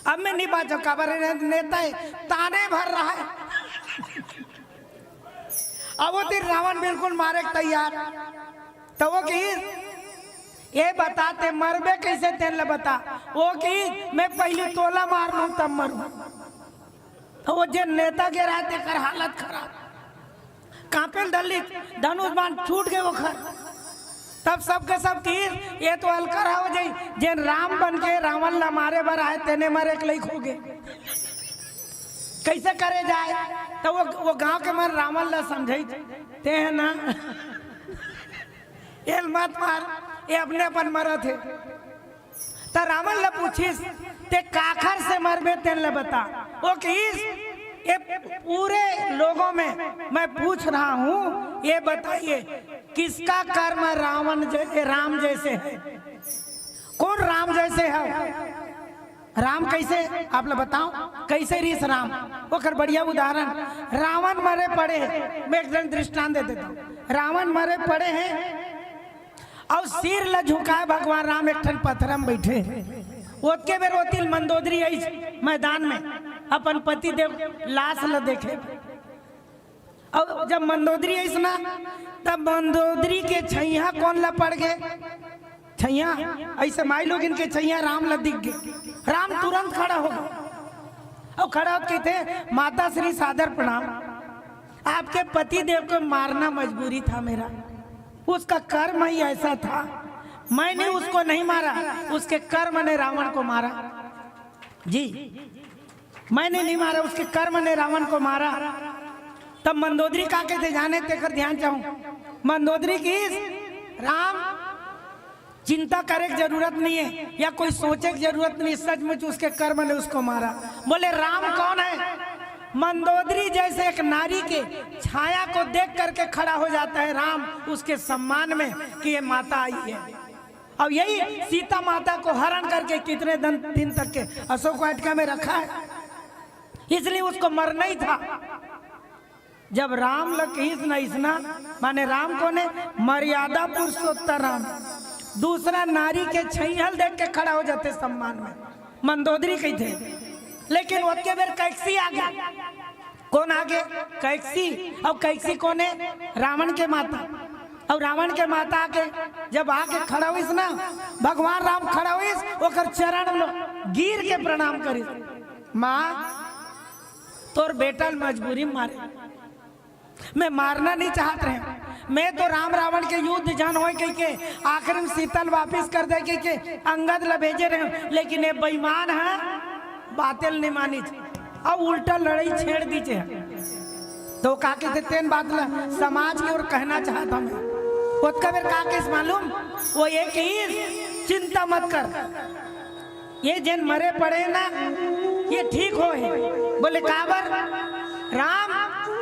अब मैं नइ बांचंव, काबर ने-, नेता हे, ताने भर रहा हे। अब ओती ल रावण बिल्कुल मारे के तैयार। त वो कहिस, "ये बता, तें मरबे कइसे, तेन ल बता।" वो कहिस, "मैं पहिली तोला मार लूं, तब मरूं।" त वो जेन नेता गे रहा हे, तेकर हालत खराब। कांपे ल धर लिस, धनुष बाण छूट गे ओकर। तब सबके सब कहिस, "ये तो अलकर हो जाही, जेन राम बन के रावण ल मारे बर आए, तेने मरे के लइक होगे। कइसे करे जाए?" त वो, वो गांव के मन रावण ल समझाइस, "तें हे ना, एल मत मार, ये अपने अपन मरत हे।" त रावण ल पूछिस, "तें काखर से मरबे, तेन ल बता।" वो कहिस, "ये पूरे लोगों में मैं पूछ रहा हूं, ये बताइए, किसका कर्म रावण जै-, राम जैसे है? कौन राम जैसे है? राम कइसे, आप ल बतावंव, कइसे रिहिस राम?" ओकर बढ़िया उदाहरण, रावण मरे पड़े, मैं एक ठन दृष्टांत दे देथंव। रावण मरे पड़े हे, अउ सिर ल झुकाए भगवान राम एक ठन पथरा म बइठे हे। ओतके बेर ओती ल मंदोदरी आइस मैदान में, अपन पति देव लाश ल देखे। अउ जब मंदोदरी आइस ना, तब मंदोदरी के छइहां कोन ल पड़ गे? छइहां, अइसे माईलोगिन के छइहां राम ल दिख गे। राम तुरंत खड़ा हो गे। अउ खड़ा होके कहिथे, "माता श्री, सादर प्रणाम।" आपके पति देव को मारना मजबूरी था मेरा, उसका कर्म ही ऐसा था। मैंने उसको नहीं मारा, उसके कर्म ने रावण को मारा। जी, मैंने नहीं मारा, उसके कर्म ने रावण को मारा। तब मंदोदरी का कहते जाने तेकर ध्यान चाहूं। मंदोदरी की, राम, चिंता करे की जरूरत नहीं है या कोई सोचे की जरूरत नहीं, सचमुच उसके कर्म ने उसको मारा। बोले, राम कौन है? मंदोदरी जैसे एक नारी के छाया को देख करके खड़ा हो जाता है राम, उसके सम्मान में कि ये माता आई है। और यही सीता माता को हरण करके कितने दिन, दिन तक के अशोक वाटिका में रखा है, इसलिए उसको मरना ही था। जब राम ल कहिस न इसना, माने राम कोने? मर्यादा पुरुषोत्तम राम। दूसरा नारी के छैहल देख के खड़ा हो जाते सम्मान में, मंदोदरी कहिथे। लेकिन ओतके बेर कैकसी आगे। कौन आगे? कैकसी। और कैकसी कोने? रावण के माता। और रावण के माता आके जब आके खड़ा होइस ना, भगवान राम खड़ा होइस, ओकर चरण में गिर के प्रणाम करिस, माँ, तोर बेटा ल मजबूरी में मारे, मैं मारना नहीं चाहत रहे। मैं तो राम रावण के युद्ध झन होय कह के आखिरी में सीता ल वापिस कर दे कह के अंगद ला भेजे रहे, लेकिन ये बेईमान है, बाते ल नहीं मानिस, अब उल्टा लड़ाई छेड़ दीजे। तो का कहिथे, तेन बात ला समाज के ओर कहना चाहत हूँ मैं। ओतका बेर का कहिस मालूम? वो ये कहिस, चिंता मत कर, ये जेन मरे पड़े ना, ये ठीक होहे। बोले, काबर? राम,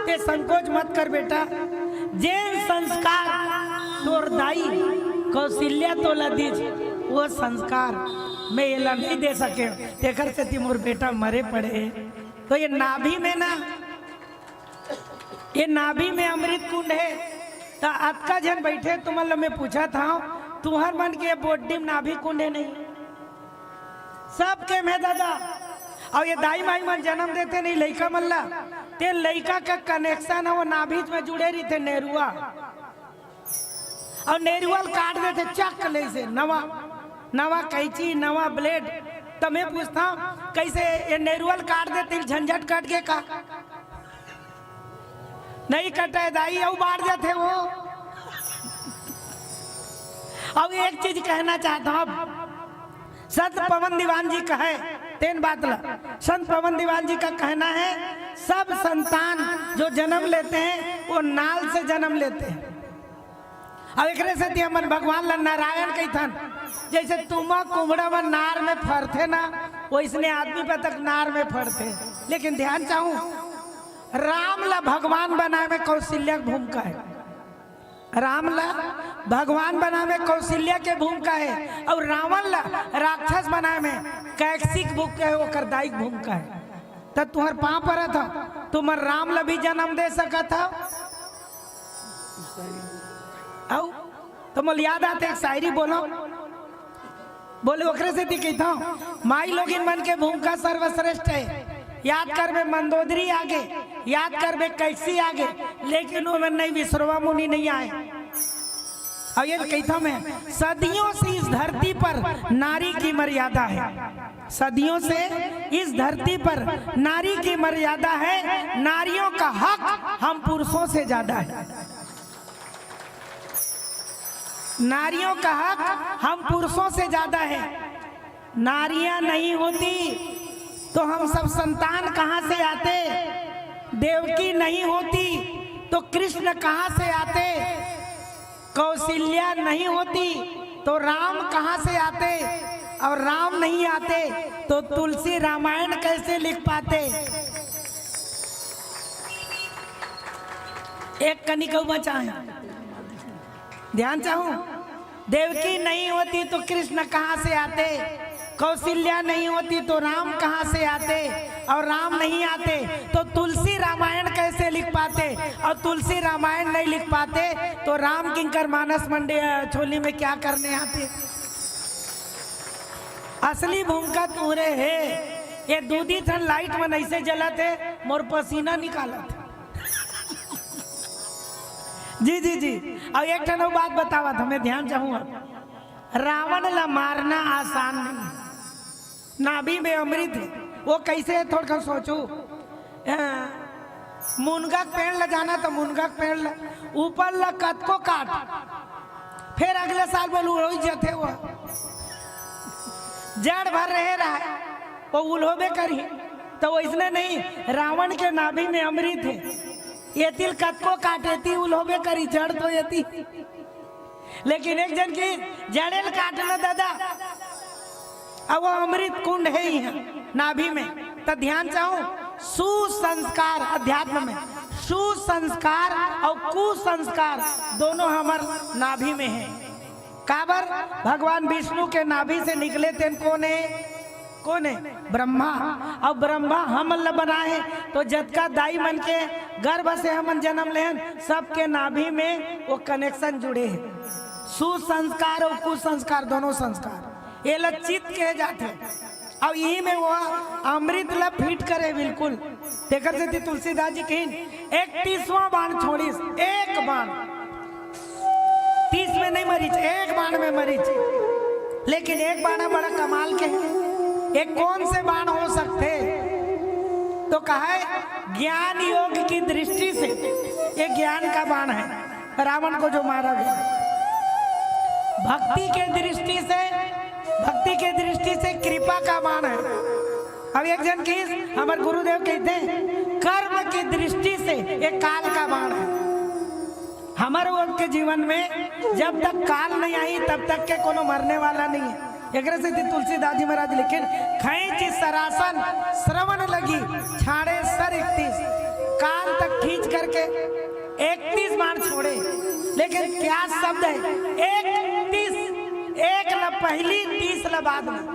ते संकोच मत कर बेटा, जेन संस्कार तोर दाई कौशल्या तोला दीस, वो संस्कार मैं एला नहीं दे सके, तेकर सेती मोर बेटा मरे पड़े। तो ये नाभि में ना, ये नाभि में अमृत कुंड है। त अतका झन बैठे, तुमन ल मैं पूछत हंव, तुंहर मन के बोड्डी में नाभि कुंड है नहीं? सबके में दादा। और ये दाई माई मन जन्म देथे नहीं लइका मन ला, ते लइका का connection है वो नाभि में जुड़े रहिथे नेरुआ। और नेरुआ ल काट देथे चक ले से, नवा नवा कैंची, नवा blade। त मैं पूछत हंव, कैसे ये नेरुआ ल काट देथे, झंझट कट गे का? नहीं कटे दाई, अउ बाढ़ जाथे वो। अब एक चीज कहना चाहत हंव, अब संत पवन दीवान जी कहे, तेन बात ला, संत पवन दीवान जी का कहना है, सब संतान जो जन्म लेते हैं, वो नाल से जन्म लेते हैं। अब एकरे सेती हमन भगवान ला नारायण कहिथन। जैसे तुमा कुमड़ा मन नार में फरथे ना, वैसने आदमी पे तक नार में फरथे। लेकिन ध्यान चाहूं, राम ला भगवान बनाए में कौशल्या के भूमिका है। राम ला भगवान बनाए में कौशल्या के भूमिका है, और रावण ला राक्षस बनाए में कैकसी के भूमिका है, ओकर दाई के भूमिका है। त तुंहर पांव परत हंव, तुमन राम ला भी जन्म दे सकत हव। अउ त मोला याद आथे एक शायरी, बोलो। बोले, ओकरे सेती कहिथंव, माई लोगिन मन के भूमिका सर्वश्रेष्ठ है। याद करबे मंदोदरी आगे, याद करबे कैकसी आगे, लेकिन ओमन नहीं, विश्रवा मुनि नहीं आए। और ये कहिथंव मैं, सदियों से इस धरती पर नारी की मर्यादा है, सदियों से इस धरती पर नारी की मर्यादा है, नारियों का हक हम पुरुषों से ज्यादा है। नारियों का हक हम पुरुषों से ज्यादा है। नारियां नहीं होती तो हम सब संतान कहां से आते? देवकी नहीं होती तो कृष्ण कहां से आते? कौशल्या नहीं होती तो राम कहां से आते? और राम नहीं आते तो तुलसी रामायण कैसे लिख पाते? एक कनिक अउ बचा है, ध्यान चाहूं। देवकी नहीं होती तो कृष्ण कहां से आते? कौशल्या नहीं होती तो राम कहां से आते? और राम नहीं आते तो तुलसी रामायण कैसे लिख पाते? और तुलसी रामायण नहीं लिख पाते तो राम किंकर मानस मंडे छोली में क्या करने आते? असली भूमिका तुंहरे हे। ये दूधी ठन लाइट मन ऐसे जलत हे, मोर पसीना निकालत हे। जी, जी, जी। अउ एक ठन अउ बात बतावत हंव मैं, ध्यान चाहूं। रावण ला मारना आसान नहीं। नाभि में अमृत हे, वो कैसे हे, थोड़ा सोचो। अ, मुनगा के पेड़ ल जाना, त मुनगा के पेड़ ल ऊपर ल कतको काट, फेर अगले साल बोल उलोही जथे वो, जड़ भर रहे रहे, वो उलोहबे करही। त वइसने नहीं, रावण के नाभि में अमृत हे, एती ल कतको काट, एती उलोहबे करही, जड़ तो एती। लेकिन एक झन कहिस, जड़े ल काटना दादा, अब वो अमृत कुंड हे इहाँ नाभि में। त ध्यान चाहूं, सुसंस्कार अध्यात्म में, सुसंस्कार अउ कुसंस्कार दोनों हमर नाभि में हे। काबर? भगवान विष्णु के नाभि से निकले तेन कोन हे? कोन हे? ब्रह्मा। अउ ब्रह्मा हमन ल बनाए हे, त जतका दाई मन के गर्भ से हमन जनम लेहन, सबके नाभि में वो connection जुड़े हे। सुसंस्कार अउ कुसंस्कार, दोनों संस्कार, एला चित्त कहे जाथे। अउ इही में वो अमृत ल fit करे बिल्कुल। तेकर सेती तुलसीदास जी कहिन, इकतीसवाँ बाण छोड़िस, एक बाण, तीस में नहीं मरिच, एक बाण में मरिच। लेकिन एक बाण बड़ा कमाल के हे। ये कोन से बाण हो सकथे? त कहे, ज्ञान योग की दृष्टि से ये ज्ञान का बाण हे, रावण को जो मारा गया। भक्ति के दृष्टि से, भक्ति के दृष्टि से कृपा का बाण हे। अब एक झन कहिस, हमर गुरुदेव कहिथे, कर्म की दृष्टि से ये काल का बाण हे। हमर लोग के जीवन में जब तक काल नहीं आही, तब तक के कोनो मरने वाला नहीं हे। एकरे सेती तुलसीदास जी महाराज लिखिन, खींचि सरासन श्रवण लगी, छाड़े सर इकतीस। कान तक खींच करके इकतीस बाण छोड़े, लेकिन क्या शब्द हे, इकतीस, एक ल पहिली, तीस ल बाद में।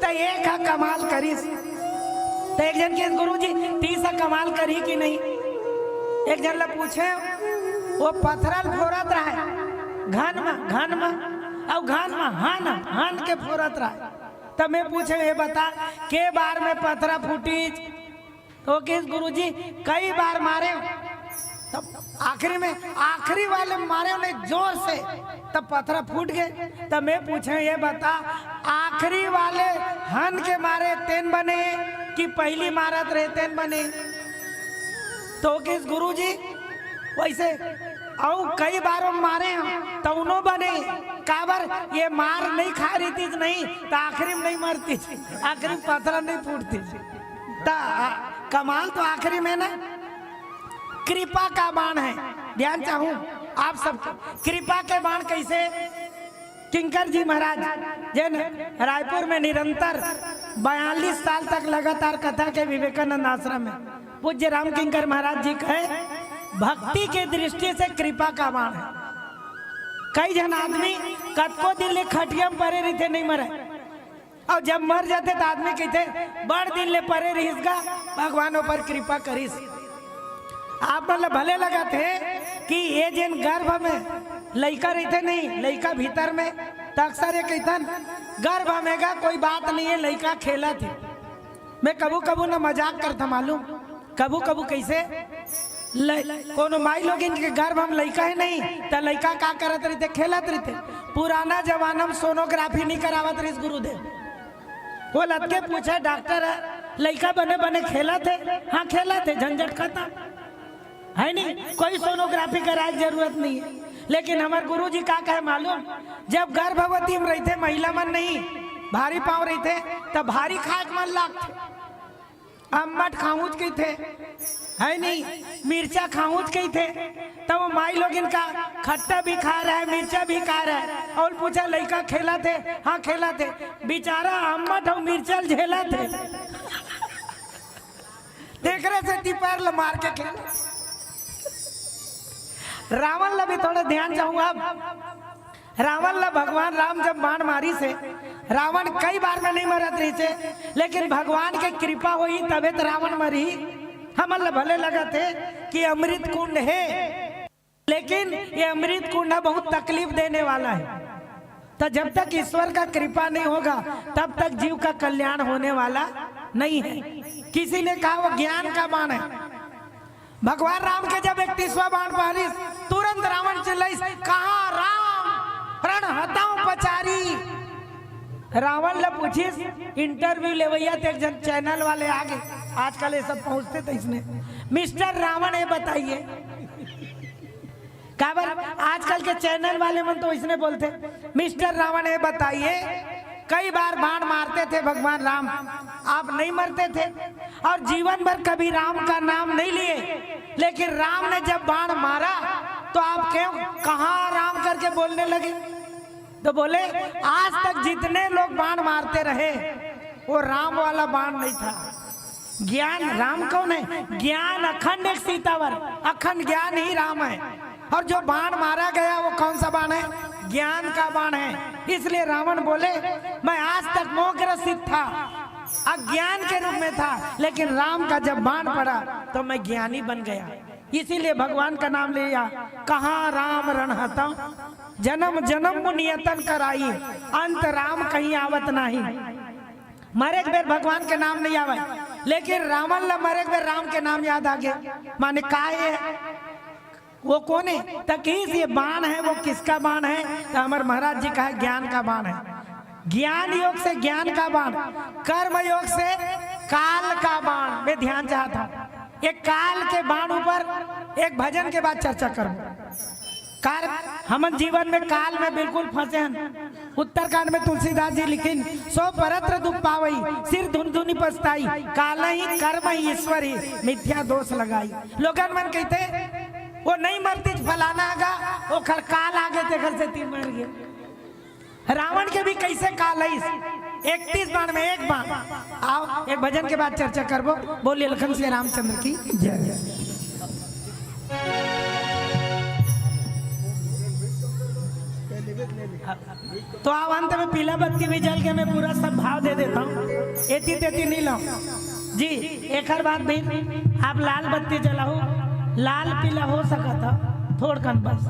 त एक ह कमाल करिस। त एक झन कहिस, गुरुजी, तीस ह कमाल करही कि नहीं? एक झन ल पूछेंव, वो पथरा ल फोरत रहय, घन म, घन म, अउ घन म हन, हन के फोरत रहय। त मैं पूछेंव, ये बता, के बार में पथरा फूटिस? त वो कहिस, गुरुजी, कई बार मारेंव, त आखिरी में, आखिरी वाले मारेंव नहीं जोर से, त पथरा फूट गे। त मैं पूछेंव, ये बता, आखिरी वाले हन के मारे तेन बने कि पहिली मारत रहे तेन बने? त वो कहिस, गुरुजी, वइसे अउ कई बार मारेंव, तउनो बने, काबर ये मार नहीं खाय रहितिस नहीं, त आखिरी में नहीं मरतिस, आखिरी में पथरा नहीं फूटतिस। त कमाल तो आखिरी में ना, कृपा का बाण हे। ध्यान चाहूं आप सबके, कृपा के बाण कइसे? किंकर जी महाराज, जेन रायपुर में निरंतर बयालीस साल तक लगातार कथा के विवेकानंद आश्रम में पूज्य राम किंकर महाराज जी कहे, भक्ति के दृष्टि से कृपा का बाण हे। कई झन आदमी कतको दिन ले खटिया में परे रहिथे, नहीं मरय, अउ जब मर जाथे त आदमी कहिथे, बड़ दिन ले परे रहिस गा, भगवान ओपर कृपा करिस। आप मन ल भले लगत हे कि ये जेन गर्भ में लइका रहिथे नहीं, लइका भीतर में, त अक्सर ये कहिथन, गर्भ में गा कोई बात नहीं हे, लइका खेलत हे। मैं कभू कभू न मजाक करथंव मालूम, कभू कभू कइसे ल-, कोनो माई लोगिन के गर्भ में लइका हे नहीं, त लइका का करत रहिथे? खेलत रहिथे। पुराना जमाना में सोनोग्राफी नहीं करावत रहिस गुरुदेव। वो लतके पूछे डॉक्टर ह, लइका बने बने खेलत हे? हाँ खेलत हे, झंझट खतम, हे नहीं? कोई सोनोग्राफी कराय के जरूरत नहीं हे। लेकिन हमर गुरुजी का कहे मालूम, जब गर्भवती में रहिथे महिला मन नहीं, भारी पाँव रहिथे, त भारी खाय के मन लागथे। अम्मट खाहूंच कहिथे, हे नहीं? मिर्चा खाहूंच कहिथे। त वो माई लोगिन का खट्टा भी खाय रहय, मिर्चा भी खाय रहय, अउ पूछे, लइका खेलत हे? हाँ खेलत हे। बेचारा अम्मट अउ मिर्चा ल झेलत हे। तेकरे सेती पैर ल मार के खेल। रावण ल भी थोड़ा ध्यान चाहूं आप। रावण ल भगवान राम जब बाण मारिस हे, रावण कई बार में नहीं मरत रहिस हे, लेकिन भगवान के कृपा होही तभे त रावण मरही। हमन ल भले लगत हे कि अमृत कुंड हे, लेकिन ये अमृत कुंड ह बहुत तकलीफ देने वाला हे। त जब तक ईश्वर का कृपा नहीं होगा, तब तक जीव का कल्याण होने वाला नहीं है। किसी ने कहा वो ज्ञान का बाण है। भगवान राम के जब इकतीसवाँ बाण मारिस, तुरंत रावण चिल्लाइस, "कहाँ राम? रण हताओ पचारी।" रावण ल पूछिस, interview लेवइया ते एक झन channel वाले आगे, आजकल ये सब पहुंचथे त इसने, मिस्टर रावण, ये बताइए, काबर आजकल के चैनल वाले मन तो इसने बोलते, "मिस्टर रावण, ये बताइए, कई बार बाण मारते थे भगवान राम, आप नहीं मरते थे और जीवन भर कभी राम का नाम नहीं लिए, लेकिन राम ने जब बाण मारा तो आप क्यों, कहाँ राम करके बोलने लगे?" तो बोले, आज तक जितने लोग बाण मारते रहे, वो राम वाला बाण नहीं था। ज्ञान, राम कौन है? ज्ञान अखंड एक सीतावर, अखंड ज्ञान ही राम है। और जो बाण मारा गया, वो कौन सा बाण है? ज्ञान का बाण है। इसलिए रावण बोले, मैं आज तक मोहग्रसित था, अज्ञान के रूप में था, लेकिन राम का जब बाण पड़ा तो मैं ज्ञानी बन गया। इसीलिए भगवान का नाम लिया, कहाँ राम रण हता, जन्म जन्म मुनि यतन कराई, अंत राम कहीं आवत नाही। मरे के बेर भगवान के नाम नहीं आवे, लेकिन रावण ला मरे के बेर राम के नाम याद आ गया। माने का है? वो कौन है? तो किस ये बाण है, वो किसका बाण है? तो हमारे महाराज जी कहा, ज्ञान का बाण है। ज्ञान योग से ज्ञान का बाण, कर्म योग से काल का बाण। मैं ध्यान चाहता हूँ, एक काल के बाण ऊपर एक भजन के बाद चर्चा करूँ। कार हमन जीवन में काल में बिल्कुल फंसे हैं। उत्तरकांड में तुलसीदास जी लिखिन, "सो परत्र दुख पावई, सिर धुन धुनि पछताई, काल ही कर्म ही ईश्वर ही, मिथ्या दोष लगाई।" लोगन मन कहते, "वो नहीं मरतीस, फलाना आगा, ओखर काल आगे, तेखर सेती मर गे।" रावण के भी कैसे काल आइस, इकतीस बाण में एक बाण। आओ, एक भजन के बाद चर्चा करबो। बोलिए लखन सिया रामचंद्र की जय। तो अब अंत में पीला बत्ती भी जल के मैं पूरा सब भाव दे देता हूँ, एती तेती नहीं लाऊं जी। एकर बाद भी आप लाल बत्ती जलाओ, लाल पीला हो सकत है थोड़कन बस।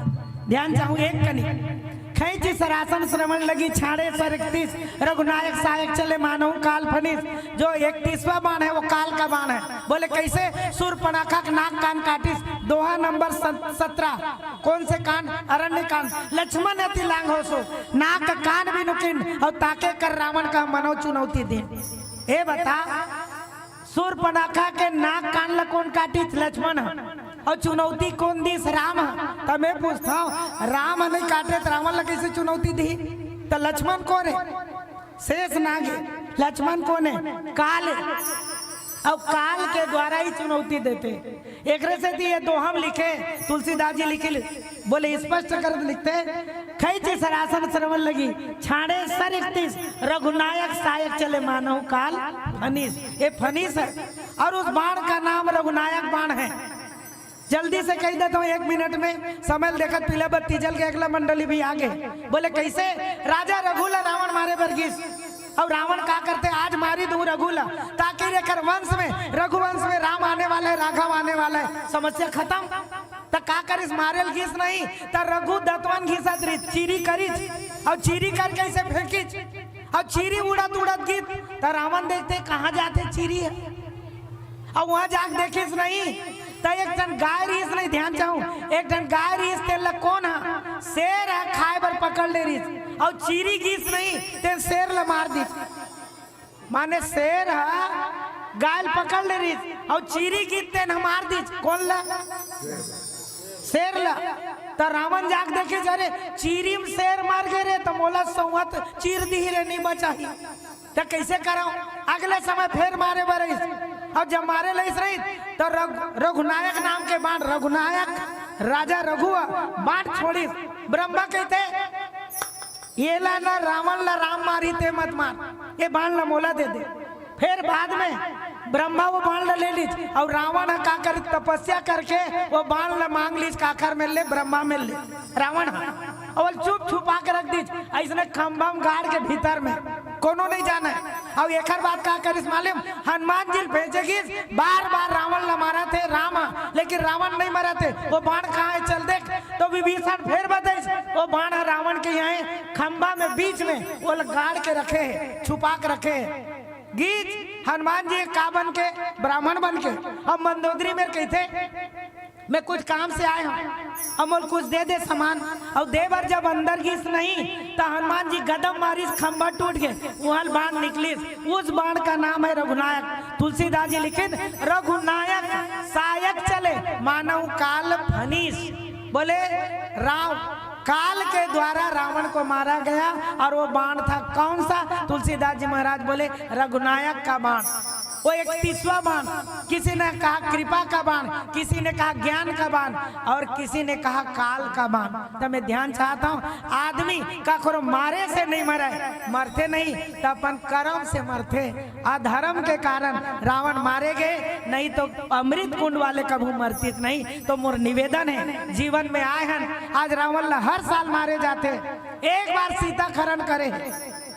ध्यान चाहूँ एक कनी। खैची सरासन श्रवण लगी, छाड़े सर इकतीस, रघुनायक सायक चले मानहु काल फनीस। जो इकतीसवाँ बाण है, वो काल का बाण है। बोले कैसे? सूर्पणखा के नाक कान काटिस। दोहा नंबर सत-, सत्रह। कौन से कांड? अरण्य कांड। लक्ष्मण अति लांग हो सो, नाक कान भी नुकिन, और ताके कर रावण का मनो चुनौती दे। ए बता, सूर्पणखा के नाक कान ला कौन काटिस? लक्ष्मण ह। और चुनौती कौन दिस? राम ह। त मैं पूछता हूँ, राम ह नहीं काटे त रावण ला कैसे चुनौती दी? त लक्ष्मण कौन है? शेष नाग है। लक्ष्मण कौन है? काल है। और काल के द्वारा ही चुनौती देते। एकरे सेती ये दोहा म लिखे, तुलसीदास जी लिखे, बोले स्पष्ट कर लिखते, खैची सरासन श्रवण लगी, छाड़े सर इकतीस, रघुनायक सायक चले मानहु काल फनीस। ये फनीस है। और उस बाण का नाम रघुनायक बाण है। जल्दी से कह देता हूँ, एक मिनट में समय देखत पीला बत्ती जल के अगला मंडली भी आगे। बोले कैसे? राजा रघु ला रावण मारे बर गिस। और रावण का करते, आज मारी दूं रघु ला, ताकि एकर वंश में, रघुवंश में राम आने वाला है, राघव आने वाला है, समस्या खत्म। त का करिस? मारेल गिस नहीं, त रघु दतवन घिसत रहिस, चीरी करिस, और चीरी करके ऐसे फेंकिस, और चीरी उड़त उड़त गिस, त रावण देखते कहाँ जाते चीरी है, और वहां जाके देखिस नहीं, त एक ठन गाय रहिस नहीं, ध्यान चाहूं, एक ठन गाय रहिस, तेन ला कोन ह? शेर ह खाए बर पकड़ ले रहिस, और चीरी गिस नहीं, तेन शेर ला मार दिस। माने शेर ह गाय ल पकड़ ले रहिस, और चीरी गिस तेन ह मार दिस। कोन ला? शेर ला। त रावण जाके देखिस, अरे चीरी म शेर मर गे रे, त मोला सौंहत चीर दिही रे, नहीं बचाही। त कैसे करव? अगले समय फेर मारे बर आइस, और जब मारे लइस रहिस, त रघु-, रघुनायक नाम के बाण, रघुनायक राजा रघु ह बाण छोड़िस। ब्रह्मा कहते, "येला ना, रावण ला राम मारी, ते मत मार, ये बाण ला मोला दे दे।" फेर बाद में ब्रह्मा वो बाण ला ले लिस, और रावण ह का करिस, तपस्या करके वो बाण ला मांग लिस, काखर मेर ले? ब्रह्मा मेर ले। रावण ह अउ चुप छुपा के रख दिस, अइसने खंभा म गाड़ के भीतर में, कोनो नहीं जाने। अउ एकर बाद का करिस मालूम? हनुमान जी ल भेजे गिस, बार बार रावण ला मारत हे राम ह, लेकिन रावण नहीं मरत हे। वो बाण कहाँ हे चल देख। तो विभीषण फेर बताइस, वो बाण ह रावण के इहाँ हे, खंभा में बीच में वो ल गाड़ के रखे हे, छुपा के रखे हे। गिस हनुमान जी का बन के, ब्राह्मण बन के, अब मंदोदरी मेर कहिथे, मैं कुछ काम से आए हंव, अउ मोला कुछ दे दे सामान। अउ दे बर जब अंदर गिस नहीं, त हनुमान जी गदा मारिस, खंभा टूट गे, उहाँ ले बाण निकलिस। उस बाण का नाम है रघुनायक। तुलसीदास जी लिखिन, "रघुनायक सायक मानव काल फनिस। बोले, राव-, काल के द्वारा रावण को मारा गया। और वो बाण था कौन सा? तुलसीदास जी महाराज बोले, रघुनायक का बाण। वो इकतीसवाँ बाण। किसी ने कहा कृपा का बाण, किसी ने कहा ज्ञान का बाण, और किसी ने कहा काल का बाण। तो मैं ध्यान चाहता हूँ, आदमी ककरो मारे से नहीं मरे, मरथे नहीं तो अपन करम से मरथे। अधर्म के कारण रावण मारे गए, नहीं तो अमृत कुंड वाले कभू मरतीस नहीं। तो मोर निवेदन हे, जीवन में आए हन, आज रावण ला हर साल मारे जाथे, एक बार सीता हरण करे।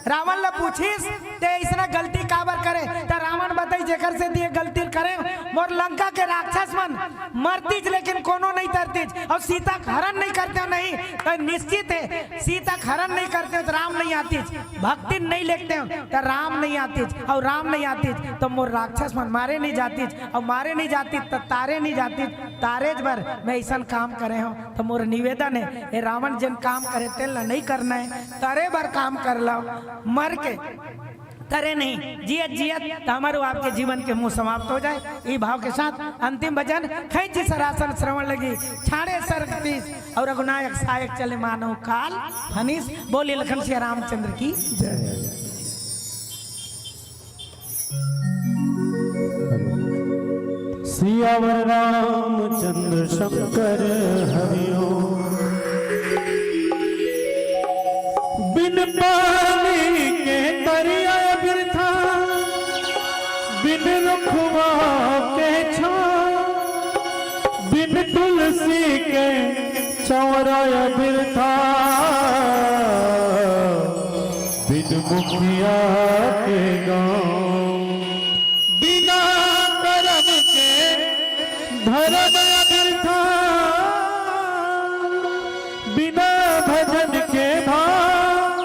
रावण ला पूछिस, "ते इसना गलती काबर करे?" त रावण बताइस, "जेकर सेती ये गलती करे, मोर लंका के राक्षस मन मरतीस, लेकिन कोनो नहीं तरतीस, और सीता हरण नहीं करते हो नहीं, तो निश्चित है, सीता हरण नहीं करते हो तो राम नहीं आतीस, भक्ति नहीं लेते हो तो राम नहीं आतीस, और राम नहीं आतीस तो मोर राक्षस मन मारे नहीं जातीस, और मारे नहीं जातीस तो तारे नहीं जातीस, तारेच बर मैं ऐसन काम करे हूँ।" तो मोर निवेदन है, ए रावण जेन काम करे तेन ला नहीं करना है, तरे बर काम कर लो, मर के तरे नहीं, जियत जियत तो हमारो आपके जीवन के मुँह समाप्त हो जाए। ई भाव के साथ अंतिम भजन खैंची सरासन श्रवण लगी, छाड़े सर्ग तीस और रघुनायक सायक चले मानव काल फनिस। बोलिए लखन सिया रामचंद्र की जय। सियावर रामचंद्र शंकर हरिओ। बिन पानी के तरिया बिरथा, बिन रुखवा के छाँव, बिन तुलसी के चौरा बिरथा, बिन मुखिया के गाँव। बिना करम के धरम बिरथा, बिना भजन के भाव,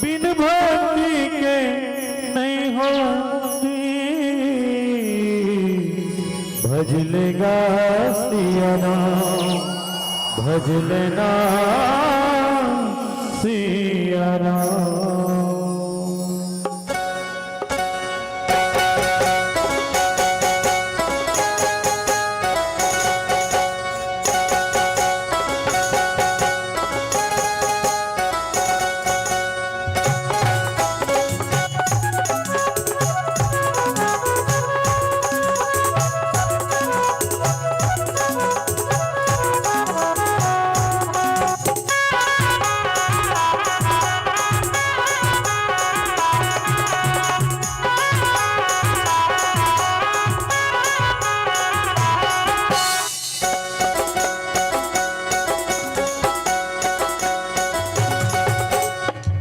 बिन भक्ति के नहीं होती। भज लेगा सिया राम, भज लेना सिया राम।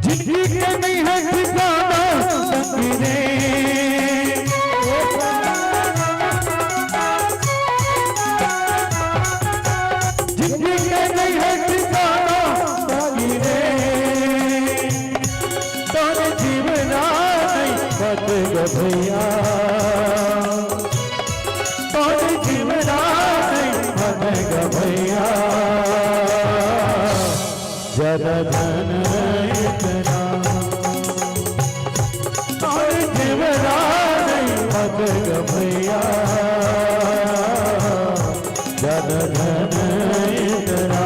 जिंदगी के नहीं है ठिकाना संगी रे। जिंदगी के नहीं है ठिकाना संगी रे। तन जीवना नहीं बच ग भैया। तन जीवना नहीं बच ग भैया। ज्यादा धन इतना और जीवरा नहीं बचेगा भैया, ज्यादा धन इतना।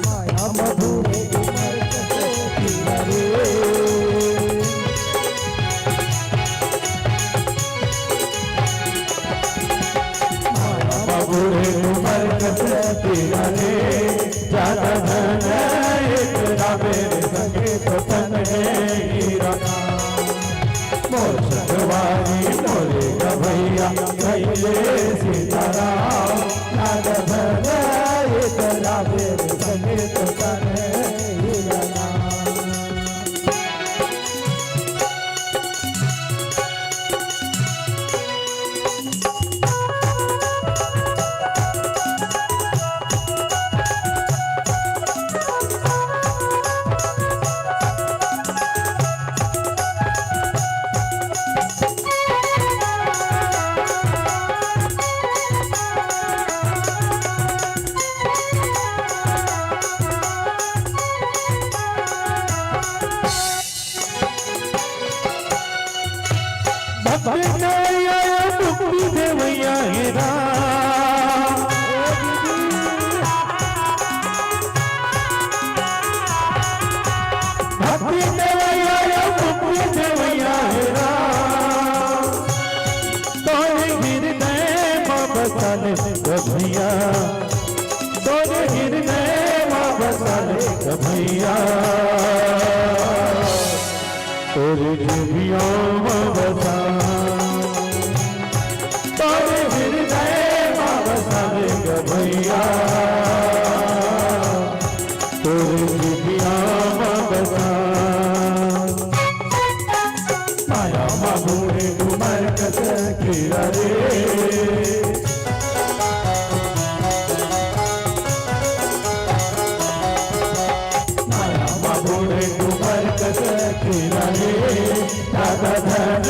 माया मधुरे उमर कसे पीला रे। माया मधुरे उमर कसे पीला रे। ज्यादा धन इतना मेरे संगे तो तन है हीरा। मोर सतवारी मोरे गवैया कैले सीताराम। ज्यादा धन इतना मेरे संगे तो तन है हीरा। बसा ले ग भैया, तोरे हृदय मा बसा ले ग भैया, तोरे जिबिया मा बसा, तोरे हृदय मा बसा ले ग भैया, तोरे जिबिया मा बसा। माया मा बूढ़े डूमर कस कीरा रे। माया मा बूढ़े डूमर कस कीरा रे। दादा धन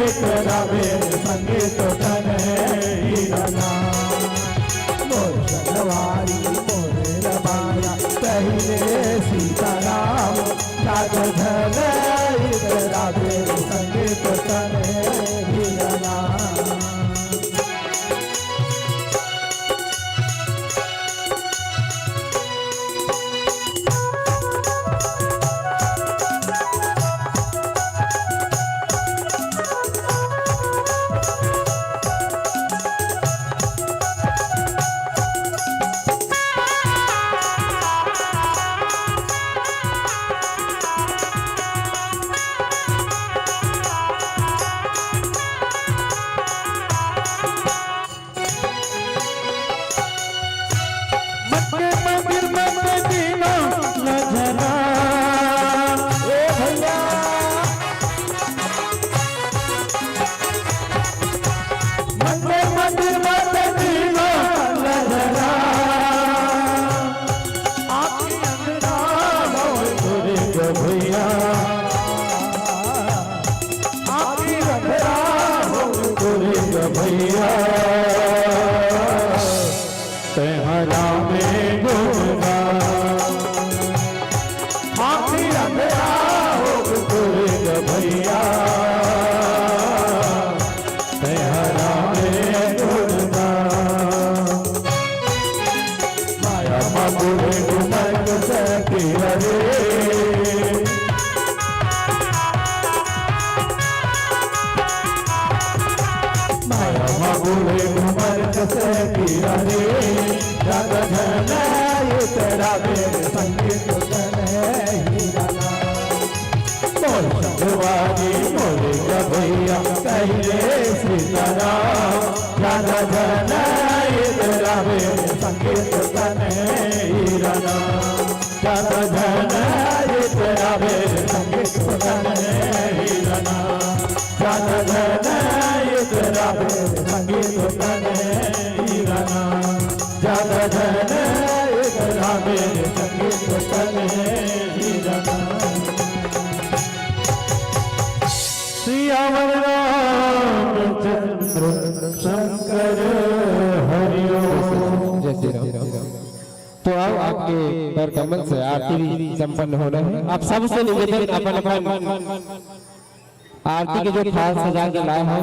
एक रावे संगीत तन हीरा ना। मोर सवारी मोर रबाया कहिले सीताराम। रात धन इतरा बेर संगीत तन हिरना। मत के मंदिर मत दीना नजरा। ए भैया। मत के मंदिर मत दीना नजरा। आँखी अंधरा हो तोरे ग भैया। आँखी अंधरा हो तोरे ग भैया। तैं हरा में डूबा। आँखी अंधरा हो तोरे ग भैया। तैं हरा में डूबा। माया मा बूढ़े डूमर कस कीरा रे। माया मा बूढ़े डूमर कस कीरा रे। जग धन इतरा बेर संगीत तन हीरा ना। मोर संगवारी मोर गवैया कहिले सीताराम। राधा धन इतरा बेर संगीत तन हीरा ना। राधा धन इतरा बेर संगीत तन हीरा ना। राधा धन इतरा बेर संगीत तन हीरा ना। राधा धन इतरा बेर संगीत तन हीरा ना। सियावर रामचंद्र शंकर हरि ओम। जय श्री राम। तो आओ, आपके कर कमल से आरती भी संपन्न होना है। आप सबसे निवेदन, अपन अपन आरती के जो थाल सजा के लाए हो,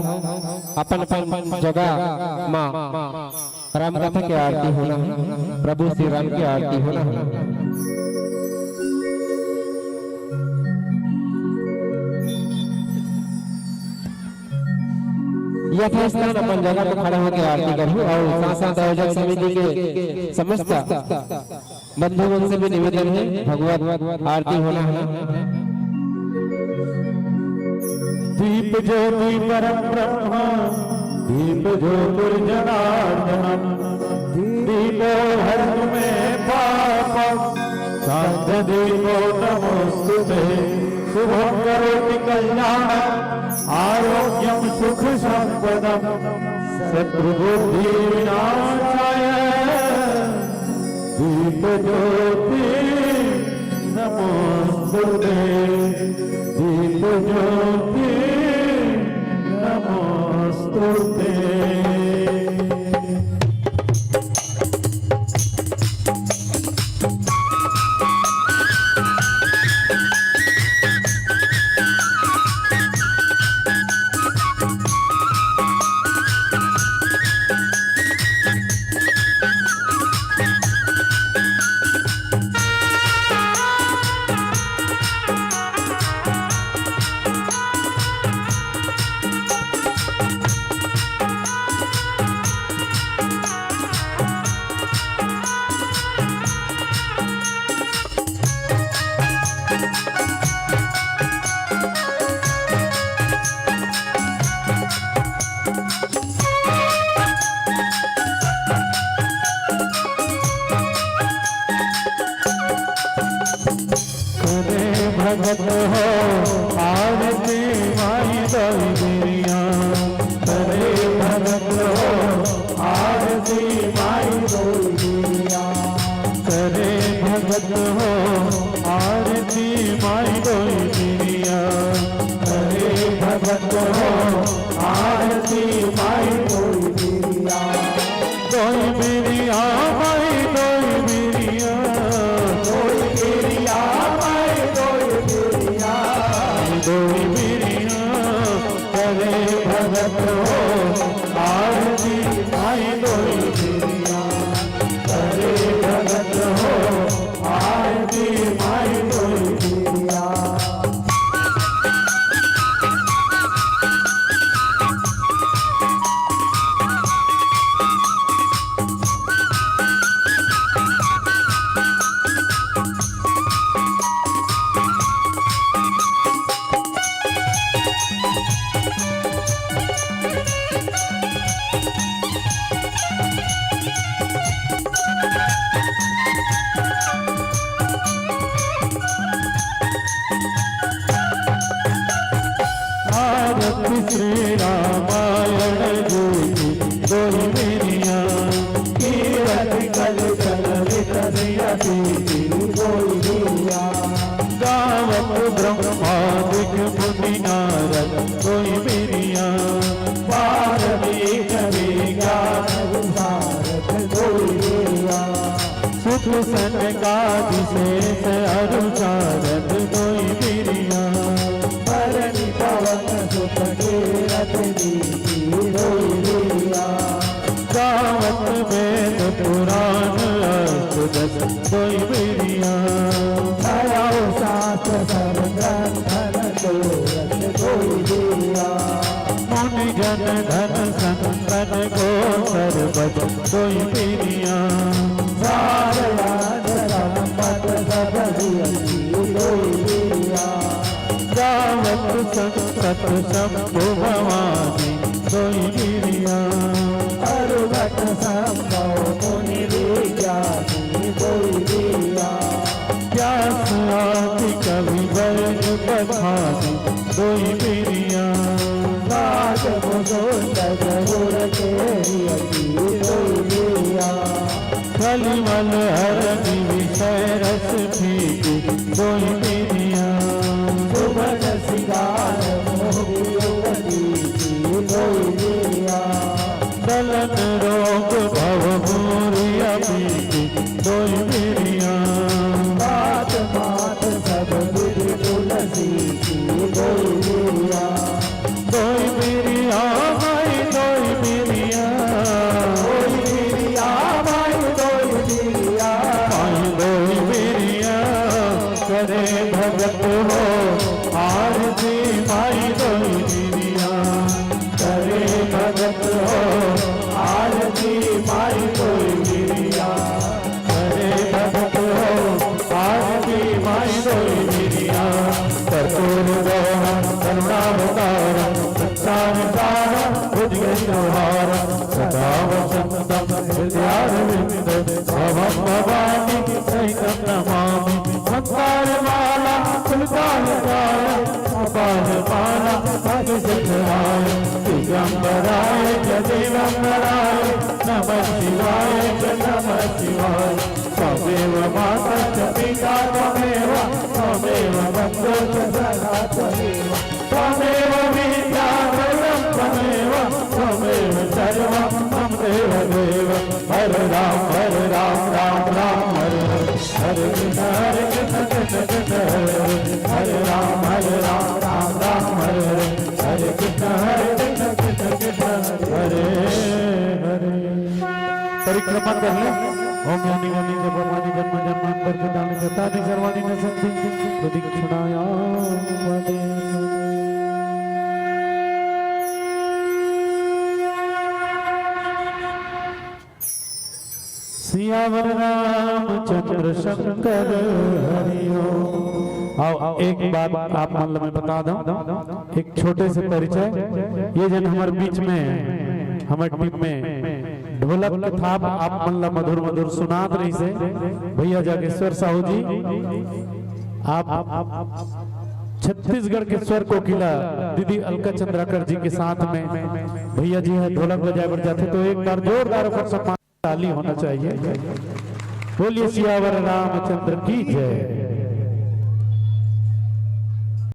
अपन अपन जगह मा राम कथा के आरती होना है, प्रभु श्री राम के आरती होना है। यथास्थान अपन जगह पर खड़ा होकर आरती करहु और साथ साथ आयोजक समिति के समस्त बंधु मन से भी निवेदन है, भगवत आरती होना है। दीप ज्योति परम ब्रह्म, दीप ज्योतिर्जनार्दनम, दीपो हरतु मे पापम, साध्य दीपो नमोस्तुते। शुभम करोति कल्याणम, आरोग्यम सुख संपदम, शत्रु बुद्धि विनाशाय, दीप ज्योति नमोस्तुते। दीप ज्योति नमोस्तुते। भगत हो आरती माई दोई बिरिया, करे भगत हो आरती माई दोई बिरिया, करे भगत हो आरती माई दोई बिरिया, करे भगत हो आरती माई दोई बिरिया। दोई बिरिया माई दोई बिरिया, दोई बिरिया माई दोई बिरिया, दोई बिरिया करे भगत हो आरती माई दोई बिरिया, करे भगत हो आरती माई दोई बिरिया। आरती श्री रामायण जी की दोई बिरिया, कीरत कल कल विकसिया की दोई बिरिया। गावत ब्रह्मादिक मुनि नारद दोई बिरिया, पारमी कवि ज्ञान विशारद दोई बिरिया। सुख सनकादि शेष अरु सारद दोई बिरिया। परनि पवन सुत कीरत नीति दोई बिरिया। गावत वेद पुराण अष्ट दस दोई बिरिया। धरौ शास्त्र सब ग्रंथन दोरस दोई बिरिया। मुनि जन धन संतन को सरबत दोई बिरिया। सार राज संपत सब जियति दोई बिरिया। गावत संकट शंभु भवानी दोई बिरिया। अरुगत संभव मुनि विज्ञानी दोई बिरिया। व्यास आदि कवि वर्ग पठानी दोई बिरिया। राज मुकुंद गरुड़ के रियति दोई बिरिया। कलिमल हरनि विषय रस फीकी दोई बिरिया। सुभग सिंगार मोहि युवती की दोई बिरिया। दलन रोग भव भूरि अभी की दोई बिरिया। बात मात सब विधि तुलसी की दोई बिरिया। दोई बिरिया माई दोई बिरिया। दोई बिरिया माई दोई बिरिया। माई दोई बिरिया करे भगत हो आरती माई दोई बिरिया। करे भगत हो आरती माई दोई बिरिया। करे भगत हो आरती माई दोई बिरिया। कर्पूर गौरम करुणावतारम संसार सारम भुजगेन्द्रहारम सदा वसंतम हृदयारविंदे भवम भवानी सहितम नमामि। मंदार माला फुलदार काया कपाल माला अभिषेक राय दिगंबराय च दिगंबराय नमः शिवाय च नमः शिवाय। त्वमेव माता च पिता त्वमेव, त्वमेव बन्धु च सखा त्वमेव, त्वमेव विद्या द्रविणं त्वमेव, त्वमेव सर्वं मम देव देव। हरे राम, हरे राम, राम राम, हरे हरे। हरे कृष्ण, हरे कृष्ण, कृष्ण कृष्ण, हरे हरे। हरे राम, हरे राम, राम राम, हरे हरे। हरे कृष्ण, हरे कृष्ण, कृष्ण कृष्ण, हरे हरे। परिक्रमा कर ले। ओम यानि यानि च पापानि जन्म जन्मांतर कृतानि शतानि सर्वाणि नश्यन्ति प्रदक्षिणायां पदे। सियावर रामचंद्र शंकर हरि ओम। अउ एक बात आप मन ल मैं बता दंव, एक छोटे से परिचय। ये जन हमर बीच में, हमर टीम में ढोलक के थाप आप मन ल मधुर मधुर सुनात रहिसे भैया जागेश्वर साहू जी। आप छत्तीसगढ़ के स्वर कोकिला दीदी अलका चंद्राकर जी के साथ में भैया जी हैं ढोलक बजाए बर जाते, तो एक बार जोरदार ओकर सम्मान, ताली होना चाहिए। बोलिए सियावर रामचंद्र की जय।